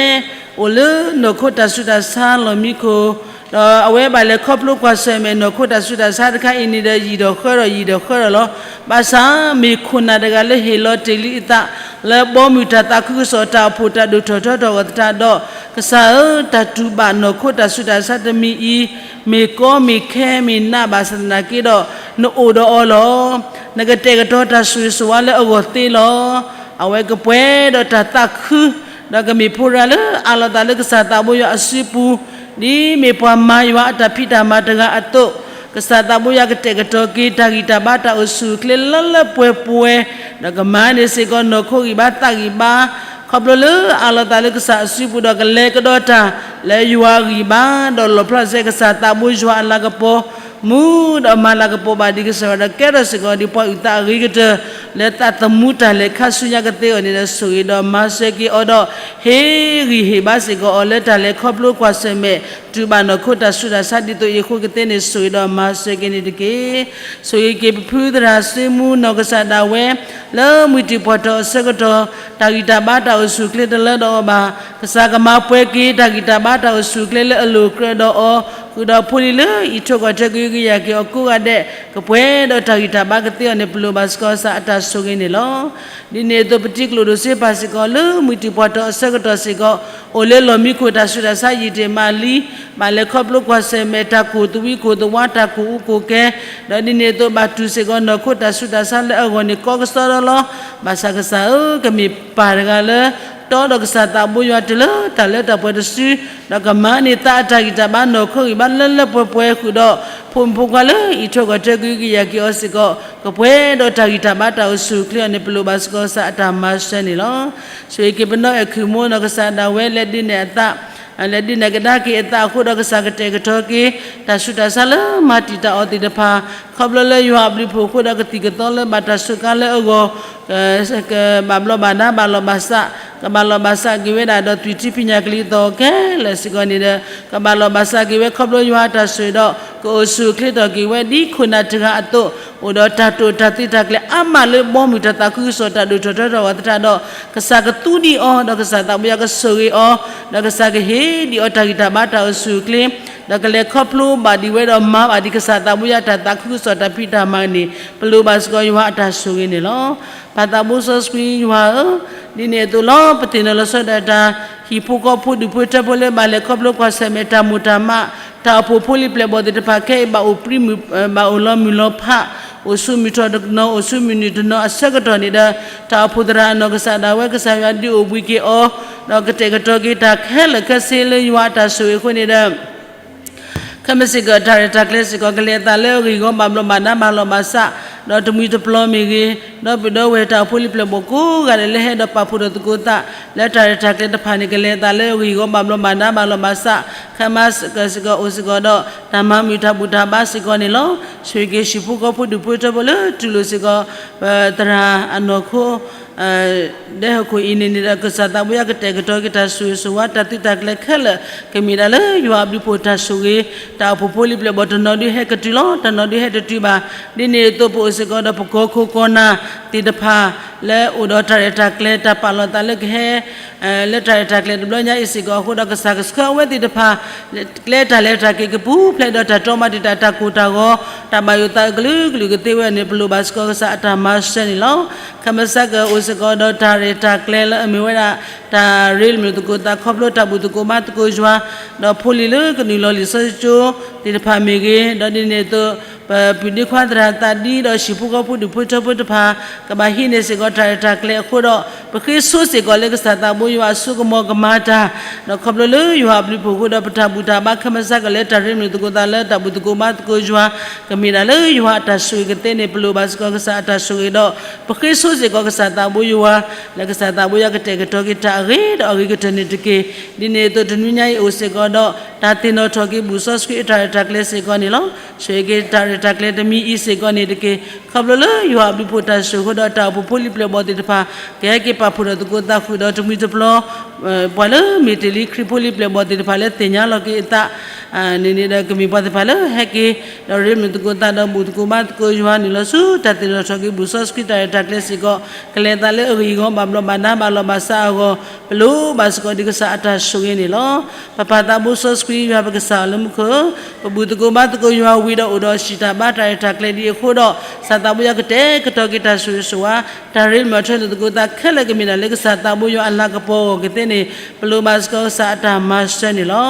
အိၣ်လၢနီၢ်ခိတၢ်ဆူးတၢ်ဆါလီၢ်မံခိၣ်, ဒီးအဝဲဘၣ်လဲၤခီဖျိကွၢ်ဆၢၣ်မဲာ်နီၢ်ခိတၢ်ဆူးတၢ်ဆါတခါအံၤန့ၣ်ဒီး ယံာ်ဒီးဃၢဒီးယံာ်ဒီးဃၢဒီးလီၤ. ဘၣ်ဆၣ်မ့ၢ်ခိၣ်နၢ်တဂၤလၢဟ့ၣ်လီၤတ့ၢ်လံအသး လၢဘီမုၢ်တၢ်သးခုကစီၣ်တၢ်အိၣ်ဖှိၣ်တၢ်ဒိၣ်ထီၣ်ထီထီၣ်အီၤသတးဒီး, ကစၢ်ဧၢ, တၢ်တူၢ်ဘၣ်နီၢ်ခိတၢ်ဆူးတၢ်ဆါတမံၤအံၤ မ့ၢ်ကီမ့ၢ်ခဲမ့ၢ်နးဘၣ်ဆၣ်သနာ်က့ဒီး, နအိၣ်ဒီးအီၤလီၤ. နကတဲာ်ကတီၤတၢ်ဆိၣ်ဂ့ၤဆိၣ်ဝါလၢအဂီၢ်သ့လီၤ. အဝဲကပှဲၤဒီးတၢ်သးခု, ဒီးကမ့ၢ်ဖိတဂၤလၢအးလီၤသးလၢကစၢ်သးဘိယွၤအစုပူၤ, ဒ်မ့ၢ်ပှၤမၤယွၤအတၢ်ဖံးတၢ်မၤတဂၤအသိး, ကစၢ်သးဘိယွၤကတဲာ်ကတီၤက့ၤတၢ်ဂံၢ်တၢ်ဘါတၢ်အိၣ်ဆူၣ်အိၣ်ချ့လၢလၢပှဲၤပှဲၤ, ဒီးကမၤန့ၢ်စ့ၢ်ကီးနီၢ်ခိဂံၢ်ဘါသးဂံၢ်ဘါ, ခီဖျိလၢအးလီၤသးလၢကစၢ်အစုပူၤဒီးကလဲၤကဒီးတၢ်လၢယွၤအဂံၢ်ဘါ, ဒီးလီၣ်ဖျါစ့ၢ်ကီးကစၢ်သးဘိယွၤအလၤကပီၤ, မူဒီးမၤလၤကပီၤဘၣ်ဒံးကစၢ်ယွၤဒီးကဲထီၣ်စ့ၢ်ကီးဒ်ပှၤအုၣ်သးအဂ့ၤကတၢၢ် လၢသးသမူတၢ်လဲၤခါဆူညါကသ့အဂီၢ်န့ၣ်ဒီး ဆိၣ်ဂ့ၤဒီးမၤစၢၤက့ၤအီၤဒီး ဟ့ၣ်ဂံၢ်ဟ့ၣ်ဘါစ့ၢ်ကီးအီၤလၢတၢ်လဲၤခီဖျိကွၢ်ဆၢၣ်မဲာ် တူၢ်ဘၣ်နီၢ်ခိတၢ်ဆူးတၢ်ဆါဒ်သိးအံၤအဃိကသ့န့ၣ် ဆိၣ်ဂ့ၤဒီးမၤစၢၤက့ၤန့ၣ်တက့ၢ်. ဆိၣ်ဂ့ၤက့ၤပဖုသရၣ်စုမူနီၢ်ကစၢ်ဒၣ်ဝဲ လၢမှံၤတံၢ်ပှၢ်ထီၣ်အဆၢကတီၢ် တၢ်ဂံၢ်တၢ်ဘါတၢ်အိၣ်ဆူၣ်အိၣ်ချ့တလၢဒီးအီၤဘၣ်. ကစၢ်ကမၤပှဲၤက့ၤတၢ်ဂံၢ်တၢ်ဘါတၢ်အိၣ်ဆူၣ်အိၣ်ချ့လၢအလိၤကြၢးဒီးအီၤ, ဃုာ်ဒီးဖိလံၤလၢအံးထွဲကွၢ်ထွဲကဟုကယာ်က့ၤအီၤကိးဂၤဒဲး, ကပှဲၤဒီးတၢ်ဂံၢ်တၢ်ဘါကသ့အီၤန့ၣ် ပလိၣ်ဘၣ်စ့ၢ်ကီးကစၢ်အတၢ်ဆိၣ်ဂ့ၤန့ၣ်လီၤ. ဒ်န့ၣ်အသိးပတံၤကျိၣ်ဒိၣ်စ့ပာ်စ့ၢ်ကီးလၢမှံၤတံၢ်ပှၢ်ထီၣ်အဆၢကတီၢ်စ့ၢ်ကီး အိၣ်လၢလီၢ်မံခိၣ်တၢ်ဆူးတၢ်ဆါယံာ်တ့ၢ်မးလံ, ဘၣ်လဲၤခီဖျိကွၢ်ဆၢၣ်မဲာ် တၢ်ကူၣ်သဝံကူၣ်သဝါ တၢ်ကူၣ်အူကူၣ်ကဲ, ဒီးဒ်န့ၣ်အသိးဘၣ်တူၢ်စ့ၢ်ကီးနီၢ်ခိတၢ်ဆူးတၢ်ဆါလၢအဂီၢ်န့ၣ်ကီကစီဒီလီၤ. ဘၣ်ဆၣ်ကစၢ်ဧၢ, ကမ့ၢ်ပၢ်တဂၤလၢ တီဒီးကစၢ်သးဘိယွၤတုၤလၢတၢ်လၢတၢ်ပှဲၤတစု, ဒီးကမၤန့ၢ်သးအတၢ်ဂံၢ်တၢ်ဘါနီၢ်ခိဂံၢ်ဘါလၢလၢပှဲၤပှဲၤဃုာ်ဒီး ဖိမုၣ်ဖိခွါလၢအံးထွဲကွၢ်ထွဲကဟုကယာ်က့ၤအီၤစ့ၢ်ကီး, ကပှဲၤဒီးတၢ်ဂံၢ်တၢ်ဘါတၢ်အိၣ်ဆူၣ်အိၣ်ချ့အီၤန့ၣ် ပလိၣ်ဘၣ်စ့ၢ်ကီးကစၢ်အတၢ်မၤစၢၤန့ၣ်လီၤ. ဆိၣ်ဂ့ၤက့ၤပနီၢ်အဲၣ်ခုၣ်မိၢ်နီၢ်ကစၢ်ဒၣ်ဝဲ လဲၤဒုးနဲၣ်အသး လဲၤဒုးနဲၣ်ကဒါက့ၤအသးအဃိဒီးကစၢ်ကတဲာ်ကတီၤက့ၤ တၢ်ဆူးတၢ်ဆါလၢမၤတံာ်တာ်အီၤသ့ၣ်တဖၣ်, ခီဖျိလၢယွၤအဘျုးအဖှိၣ်အဃိဒီးကသံၣ်ကသီလၢဘၣ်တၢ်စူးကါလၢအဂီၢ် ကဘၣ်ဘျီးဘၣ်ဒါဘၣ်လီၤဘၣ်စး, ကဘၣ်လီၤဘၣ်စးက့ၤဝဲဒၣ်ဒီးသွံၣ်ထံဖံးညၣ်ကလံၤအသီခဲလၢာ်စ့ၢ်ကီးန့ၣ်ဒီး ကဘၣ်လီၤဘၣ်စးက့ၤဝဲခီဖျိယွၤအတၢ်ဆိၣ်ဂ့ၤဒီး ကအိၣ်ဆူၣ်အိၣ်ချ့ထီၣ်က့ၤဝဲဒ်ခိၣ်နၢ်တဂၤအသိး, အိၣ်ဒီးတၢ်တိာ်တၢ်သံတၢ်ကျဲၤအါမးလၢ ဘီမုၢ်တၢ်သးခုကစီၣ်တၢ်ဒိၣ်ထီၣ်ထီထီၣ်အသတးဒီး, ကစၢ်ကသူဒံးအီၤ, ဒီးကစၢ်သးဘိယွၤကဆိၣ်ဂ့ၤအီၤ, ဒီးကစၢ်ကဟ့ၣ်ဒံးအီၤတၢ်ဂံၢ်တၢ်ဘါတၢ်အိၣ်ဆူၣ်အိၣ်ချ့, ဒီးကလဲၤခီဖျိဘၣ်ဒံးဝဲဒီးမၤဘၣ်ဒံးကစၢ်သးဘိယွၤတၢ်သးခုကစီၣ်တၢ်ဖံးတၢ်မၤန့ၣ် ပလိၣ်ဘၣ်စ့ၢ်ကီးယွၤအတၢ်ဆိၣ်ဂ့ၤန့ၣ်လီၤ. ပၢ်သးဘိစီဆှံယွၤဧၢ, ဒ်န့ၣ်အသိးလီၤ ပသ့ၣ်နီၣ်လီၤဆီဒၣ်တၢ် ဟံၣ်ဖိဃီဖိဒူၣ်ဖိထၢဖိလၢဘၣ်လဲၤခီဖျိကွၢ်ဆၢၣ်မဲာ်တၢ်မိၢ်တၢ်မး, တၢ်အိၣ်ဖှိၣ်ဖိလံၤပျဲၢ်ဘီၣ်သ့ၣ်တဖၣ်ခဲအံၤ ဘၣ်အိၣ်ပြံမုၢ်, ဘၣ်အိၣ်လီၤမုၢ်လီၤဖး, အိၣ်ဆူမုၢ်ထီၣ်တနီၤ အိၣ်ဆူမုၢ်နုာ်တနီၤအဆၢကတီၢ်န့ၣ်ဒီး, တၢ်အိၣ်ဖှိၣ်သရၣ်အနီၢ်ကစၢ်ဒၣ်ဝဲ ကစၢ်ယွၤဒုးအိၣ်ဘှံးက့ၤအီၤ, ဒီးကတဲာ်ကတီၤက့ၤတၢ်ခဲလၢာ်ခဲဆ့လၢယွၤအတၢ်ဆိၣ်ဂ့ၤအဃိန့ၣ်ဒီး ခဲမုၢ်ဆ့ၣ်ကီးတၢ်ရဲၣ်တၢ်ကျဲၤစ့ၢ်ကီး ကလဲၤအသးလၢအဂ့ၢ်အဂီၢ် ဘၣ်ဘျီးဘၣ်ဒါဘၣ်လီၤဘၣ်စး, ဒီးတမှံၤတပျီမ့ၢ်ဂ့ၤ, ဒီပုၢ်ဒီဝဲၢ်တၢ်အိၣ်ဖှိၣ်လံာ်ပျဲၢ်ဘီၣ်ကိးဂၤဒဲးလၢဟဲဒီးပာ်ဖှိၣ်ဒီးသကိးသး လၢတၢ်ရဲၣ်တၢ်ကျဲၤတဖၣ်န့ၣ် ကလဲၤအသးလၢအဂ့ၢ်အဂီၢ် ဘၣ်ဘျီးဘၣ်ဒါ ဘၣ်လီၤဘၣ်စး, ခဲမးစ့ၢ်ကီးအိၣ်စ့ၢ်ကီးဒီး တၢ်မၤမုာ်တၢ်ဘူၣ်တၢ်ဘါစ့ၢ်ကီးန့ၣ်လီၤ. ဆိၣ်ဂ့ၤက့ၤဟံၣ်ဖိဃီဖိဒူၣ်ဖိထၢဖိလၢတူၢ်လိာ်စ့ၢ်ကီး ပသရၣ်အနီၢ်ခိ ဒဲဟီၣ်ခိၣ်အံၤန့ၣ်န့ၣ်ဒီး ကစၢ်သးဘိယွၤကတဲာ်ကတီၤက့ၤတၢ်ဆိၣ်ဂ့ၤဆိၣ်ဝါ တၢ်သုးတၢ်ကျဲၤခဲလၢာ် ကမ့ၢ်ဒၣ်လၢယွၤအဘျုးအဖှိၣ်တၢ်ဆိၣ်ဂ့ၤ, တၢ်အိၣ်ဖှိၣ်ဖိလံာ်ပျဲၢ်ဘီၣ်တနီၤဒုးဟဲကတုၤလီၤ, တနီၤဒုးဟဲတတုၤဘၣ်. ဒ်န့ၣ်အသိးပအိၣ်စ့ၢ်ကီးဒီးပကီၢ်ခိၣ်ကီၢ်နၢ်သ့ၣ်တဖၣ် လၢအိၣ်ဒီးတၢ်ရဲၣ်တၢ်ကျဲၤ တၢ်ပာ်လီၤသးလၢကဟဲ လၢတၢ်ရဲၣ်တၢ်ကျဲၤတဘျီညါအံၤစ့ၢ်ကီးအဃိဒီး ကစၢ်ကဆှၢအဝဲသ့ၣ်တဖၣ် ကျဲတၢ်လဲၤတၢ်က့ၤကပူၤဖျဲးဒီးတၢ်တီမၤတံာ်တာ် တၢ်ကိၢ်တၢ်ဂီၤ တၢ်ဘၣ်ယိၣ်သးအုးကလုာ်ကလုာ်ကသ့ဝဲန့ၣ် ပလိၣ်ဘၣ်စ့ၢ်ကီးကစၢ်အတၢ်မၤစၢၤန့ၣ်လီၤ. ခဲမုၢ်ဆါကအိၣ်စ့ၢ်ကီးဒီးတၢ်ရဲၣ်တၢ်ကျဲၤလၢအမ့ၢ်ဝဲဒၣ် တၢ်ရ့လိာ်မုာ်သကိးသးခီဖျိတၢ်ဘူၣ်သကိးဘါသကိးယွၤ ဒီးဖိလံၤလၢကနုာ်လီၤလံာ်စီဆှံကၠိသ့ၣ်တဖၣ်မ့ၢ်ဂ့ၤ, ဒီးဒ်န့ၣ်အသိး ပပုၢ်ဒ့ခွါသရၣ်သးဒံဒီးဟံၣ်ဖိဃီဖိဒူၣ်ဖိထၢဖိတဖၣ် ကဘၣ်ဟံးန့ၢ်စ့ၢ်ကီးတၢ်ရဲၣ်တၢ်ကျဲၤအဃိဒီး ပဃ့ဆိစ့ၢ်ကီးလၢကစၢ်သးဘိယွၤအစိကမီၤကမၤတၢ်, ဒီးခီဖျိလၢယွၤအဘျုးအဖှိၣ်အဃိဒီးပတၢ်ဘူၣ်တၢ်ဘါခဲမုၢ်ဆါကလဲၤတၢ်ရ့လိာ်မုာ်သကိးသးလၢတၢ်ဘူၣ်သကိးဘါသကိးယွၤ ကမ့ၢ်ဒၣ်လၢယွၤအတၢ်ဆိၣ်ဂ့ၤကသ့န့ၣ် ပလိၣ်ဘၣ်စ့ၢ်ကီးကစၢ်အတၢ်ဆိၣ်ဂ့ၤဒီး ပဃ့ဆိစ့ၢ်ကီးကစၢ်သးဘိယွၤ လၢကစၢ်သးဘိယွၤကတဲာ်ကတီၤက့ၤတၢ်အဂ့ၤဒီးအဂ့ၤကတၢၢ်န့ၣ်တက့ၢ်. ဒ်န့ၣ်အသိးတနွံညါအံၤအိၣ်စ့ၢ်ကီးဒီး တၢ်သ့ၣ်နီၣ်ထီၣ်က့ၤဘူၣ်စီဆှံအတၢ်ရဲၣ်တၢ်ကျဲၤစ့ၢ်ကီးန့ၣ်လီၤ. ဆိၣ်ဂ့ၤက့ၤတၢ်ရဲၣ်တၢ်ကျဲၤတမံၤအံၤစ့ၢ်ကီးန့ၣ်တက့ၢ်. ခီဖျိလၢယွၤအဘျုးအဖှိၣ်တၢ်ဆိၣ်ဂ့ၤအဃိဒီး တၢ်အိၣ်ဖှိၣ်ဖိလံာ်ပျဲၢ်ဘီၣ်သ့ၣ်တဖၣ် ကဟဲက့ၤပာ်ဖှိၣ်ဒီးသကိးသးဃုာ်ဒီးတမှံၤတပျီ ပှၤလၢမ့ၢ်တ့ၢ်လံခရံာ်ဖိလံာ်ပျဲၢ်ဘီၣ်သ့ၣ်တဖၣ်လၢသ့ၣ်ညါလီၤက့ၤအသး န့ၣ်န့ၣ်ဒီးကမ့ၢ်ပှၤသ့ၣ်တဖၣ်လၢဟဲက့ၤ ဒီးရ့လိာ်မုာ်သကိးသးဒီးဘူၣ်သကိးဘါသကိးယွၤနုာ်လီၤဆူ တၢ်သ့ၣ်နီၣ်ထီၣ်က့ၤဘူၣ်စီဆှံတၢ်ရဲၣ်တၢ်ကျဲၤစ့ၢ်ကီး ကလဲၤအသးလၢအဂ့ၢ်အဂီၢ် ဘၣ်ဘျီးဘၣ်ဒါ ဘၣ်လီၤဘၣ်စးအဂီၢ် ပလိၣ်ဘၣ်စ့ၢ်ကီးဒံးကစၢ်အတၢ်ဆိၣ်ဂ့ၤန့ၣ်လီၤ. ပပၢ်သးဘိစီဆှံယွၤပကစၢ်လၢမူခိၣ်ဧၢ, ပဘူၣ်သကိးဘါသကိးယွၤဝံၤဒီးအိၣ်ဒီးဟံၣ်တၢ်ဘါတၢ်ရဲၣ်တၢ်ကျဲၤဒ်အဃိဒီး ကစၢ်သးဘိယွၤကတဲာ်ကတီၤက့ၤတၢ်ဆိၣ်ဂ့ၤဆိၣ်ဝါ တၢ်ရ့လိာ်မုာ်ထၢလိာ်သကိးသးခဲလၢာ်ကမ့ၢ်ဒၣ်လၢကစၢ်သးဘိယွၤအလၤကပီၤအဂီၢ်ကသ့န့ၣ် ပလိၣ်ဘၣ်စ့ၢ်ကီးကစၢ်အတၢ်မၤစၢၤန့ၣ်လီၤ.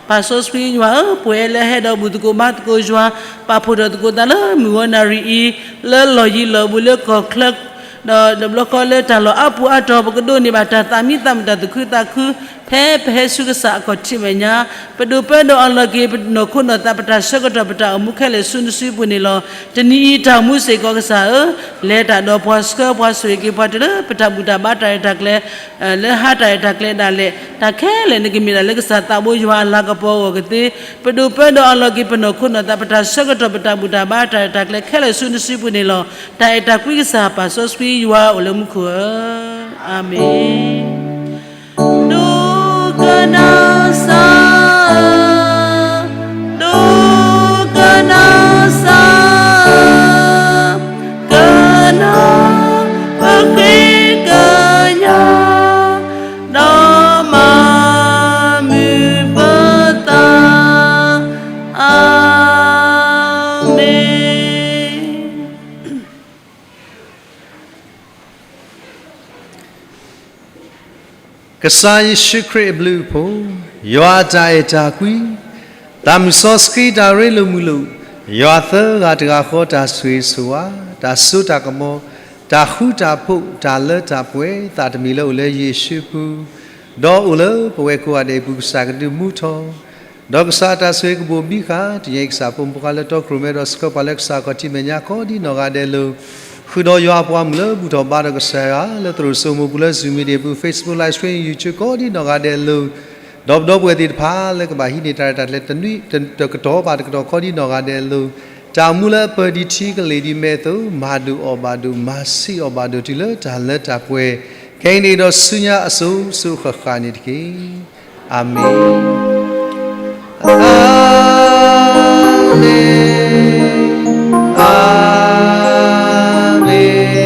ပၢ်စီဆှံယွၤဧၢ, ပဝဲလၢဟဲဒီးဘူၣ်သကိးဘါသကိးယွၤ ပာ်ဖှိၣ်ထီၣ်သကိးသးလၢမုၢ်ဂီၤနၣ်ရံၣ်အံၤ လၢလီၢ်ယံၤလီၢ်ဘူးလၢကီၢ်ချၢ ဒီးတဘျီဃီလၢတၢ်လီၢ်အါပူၤအါတီၤ ပကဒိးန့ၢ်ဘၣ်တၢ်သးမံသးမုာ်တၢ်သူၣ်ခုသးခု ဖဲပဟဲဆူကစၢ်အခီၣ်ထံးမဲာ်ညါ ပဒိၣ်ပၢဒီးအလီၢ်က့ၤ ပနီၢ်ခိနီၢ်သး ပတၢ်ဆၢကတီၢ် ပတၢ်အိၣ်မူခဲလၢာ်ဆူနစုပူၤန့ၣ်လီၤ. တနံၤအံၤတၢ်အိၣ်မူစ့ၢ်ကီးကစၢ်ဧၢ, လဲၤတၢ်ဒီးပှၤ ဆှၢပှၤ ဆိၣ်ဂ့ၤက့ၤပှၤတုၤလၢပတၢ်ဘူၣ်တၢ်ဘါတၢ်ရဲၣ်တၢ်ကျဲၤ လၢဟါတၢ်ရဲၣ်တၢ်ကျဲၤဒၣ်လဲာ် တၢ်ခဲလၢာ်န့ၣ်ကမ့ၢ်ဒၣ်လၢကစၢ်သးဘိယွၤအလၤကပီၤအဂီၢ်ကသ့, ပဒိၣ်ပၢဒီးအလီၢ်က့ၤ ပနီၢ်ခိနီၢ်သး ပတၢ်ဆၢကတီၢ် ပတၢ်ဘူၣ်တၢ်ဘါတၢ်ရဲၣ်တၢ်ကျဲၤခဲလၢာ်ဆူနစုပူၤန့ၣ်လီၤ. တၢ်အဲၣ်တၢ်ကွံကစၢ် ပၢ်စီဆှံယွၤအိၣ်လၢမူခိၣ်ဧၢ, အၤမ့ၣ်. ဒိကနၣ်စၢ်, ဒိကနၣ်စၢ်, ကနၣ်ပဃ့ကညး, ဒီးမၤမုာ်ပသး, အၤမ့ၣ်. ကစၢ်ယ့ၣ်ၡူးခရံာ်အဘျုးအဖှိၣ်, ယွၤအတၢ်အဲၣ်တၢ်ကွံ, သးမုၢ်စီဆှံတၢ်ရ့လိာ်မုာ်လိာ်, ယွၤသၢဂၤတဂၤဃီတၢ်ဆိၣ်ဂ့ၤဆိၣ်ဝါ, တၢ်စိတၢ်ကမီၤ, တၢ်ဃူတၢ်ဖိး, တၢ်လၢတၢ်ပှဲၤ, သးတမံၤလၢအိၣ်လၢယ့ၣ်ၡူးအပူၤ, ဒီးအိၣ်လၢပဝဲကိးဂၤဒဲးအပူၤ ကစၢ်ကဒုးမူထီၣ် ဒီးကစၢ်အတၢ်ဆိၣ်ဂ့ၤကဘိၣ်ဘံဃာ် တယံၤအံၤကစၢ်ဖိမုၣ်ဖိခွါလၢတီခိၣ်ရိၣ်မဲဒီးဆှၢပှၤလၢကစၢ်အခီၣ်ထံးမဲာ်ညါကိးဒ်နီၢ်ဂၤဒဲးလၢ ဃုာ်ဒီးယွၤအပှၤမုၣ်လၢဘူၣ်ထီၣ်ဘါထီၣ်ကစၢ်ယွၤ လၢသရိာ်စိမိၤပူၤလၢ Zoom meeting အပူၤ Facebook live stream YouTube ကိးဒ်နီၢ်ဂၤဒဲးလၢ ဒီးပဒီပုၢ်ဝဲၢ်သ့ၣ်တဖၣ်လၢကဘၣ်ဟံးန့ၢ်တၢ်ရဲၣ်တၢ်ကျဲၤတနွံ တကတီၢ်ဘၣ်တကတီၢ်ကိးဒ်နီၢ်ဂၤဒဲးလၢ တၢ်အိၣ်မူလၢအပၢၤဒံးထံကလ့ၢ်ဒံးမဲာ်အသိး မၤဒိၣ်အီၣ်ဘၣ်ဒိၣ် မၤဆံးအီၣ်ဘၣ်ဒိၣ်တုၤလၢတၢ်လၢတၢ်ပှဲၤ ခဲအံၤန့ၣ်ဒီးဆူညါအစိၤစိၤဃၣ်ဃၣ်န့ၣ်တက့ၢ်. အၤမ့ၣ်. အၤမ့ၣ်, အၤမ့ၣ်, အၤမ့ၣ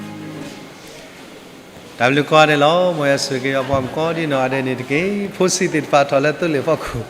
်. တၢ်ဘျုးကိးဂၤဒဲးလီၤ. မ်ယွၤဆိၣ်ဂ့ၤက့ၤယွၤပှၤမုၣ်ကိးဒ်နီၢ်ဂၤဒဲးန့ၣ်တက့ၢ်. ဖိဆံးသ့ၣ်တဖၣ်ထီၣ်လၢသိလ့ၣ်ဖီခိၣ်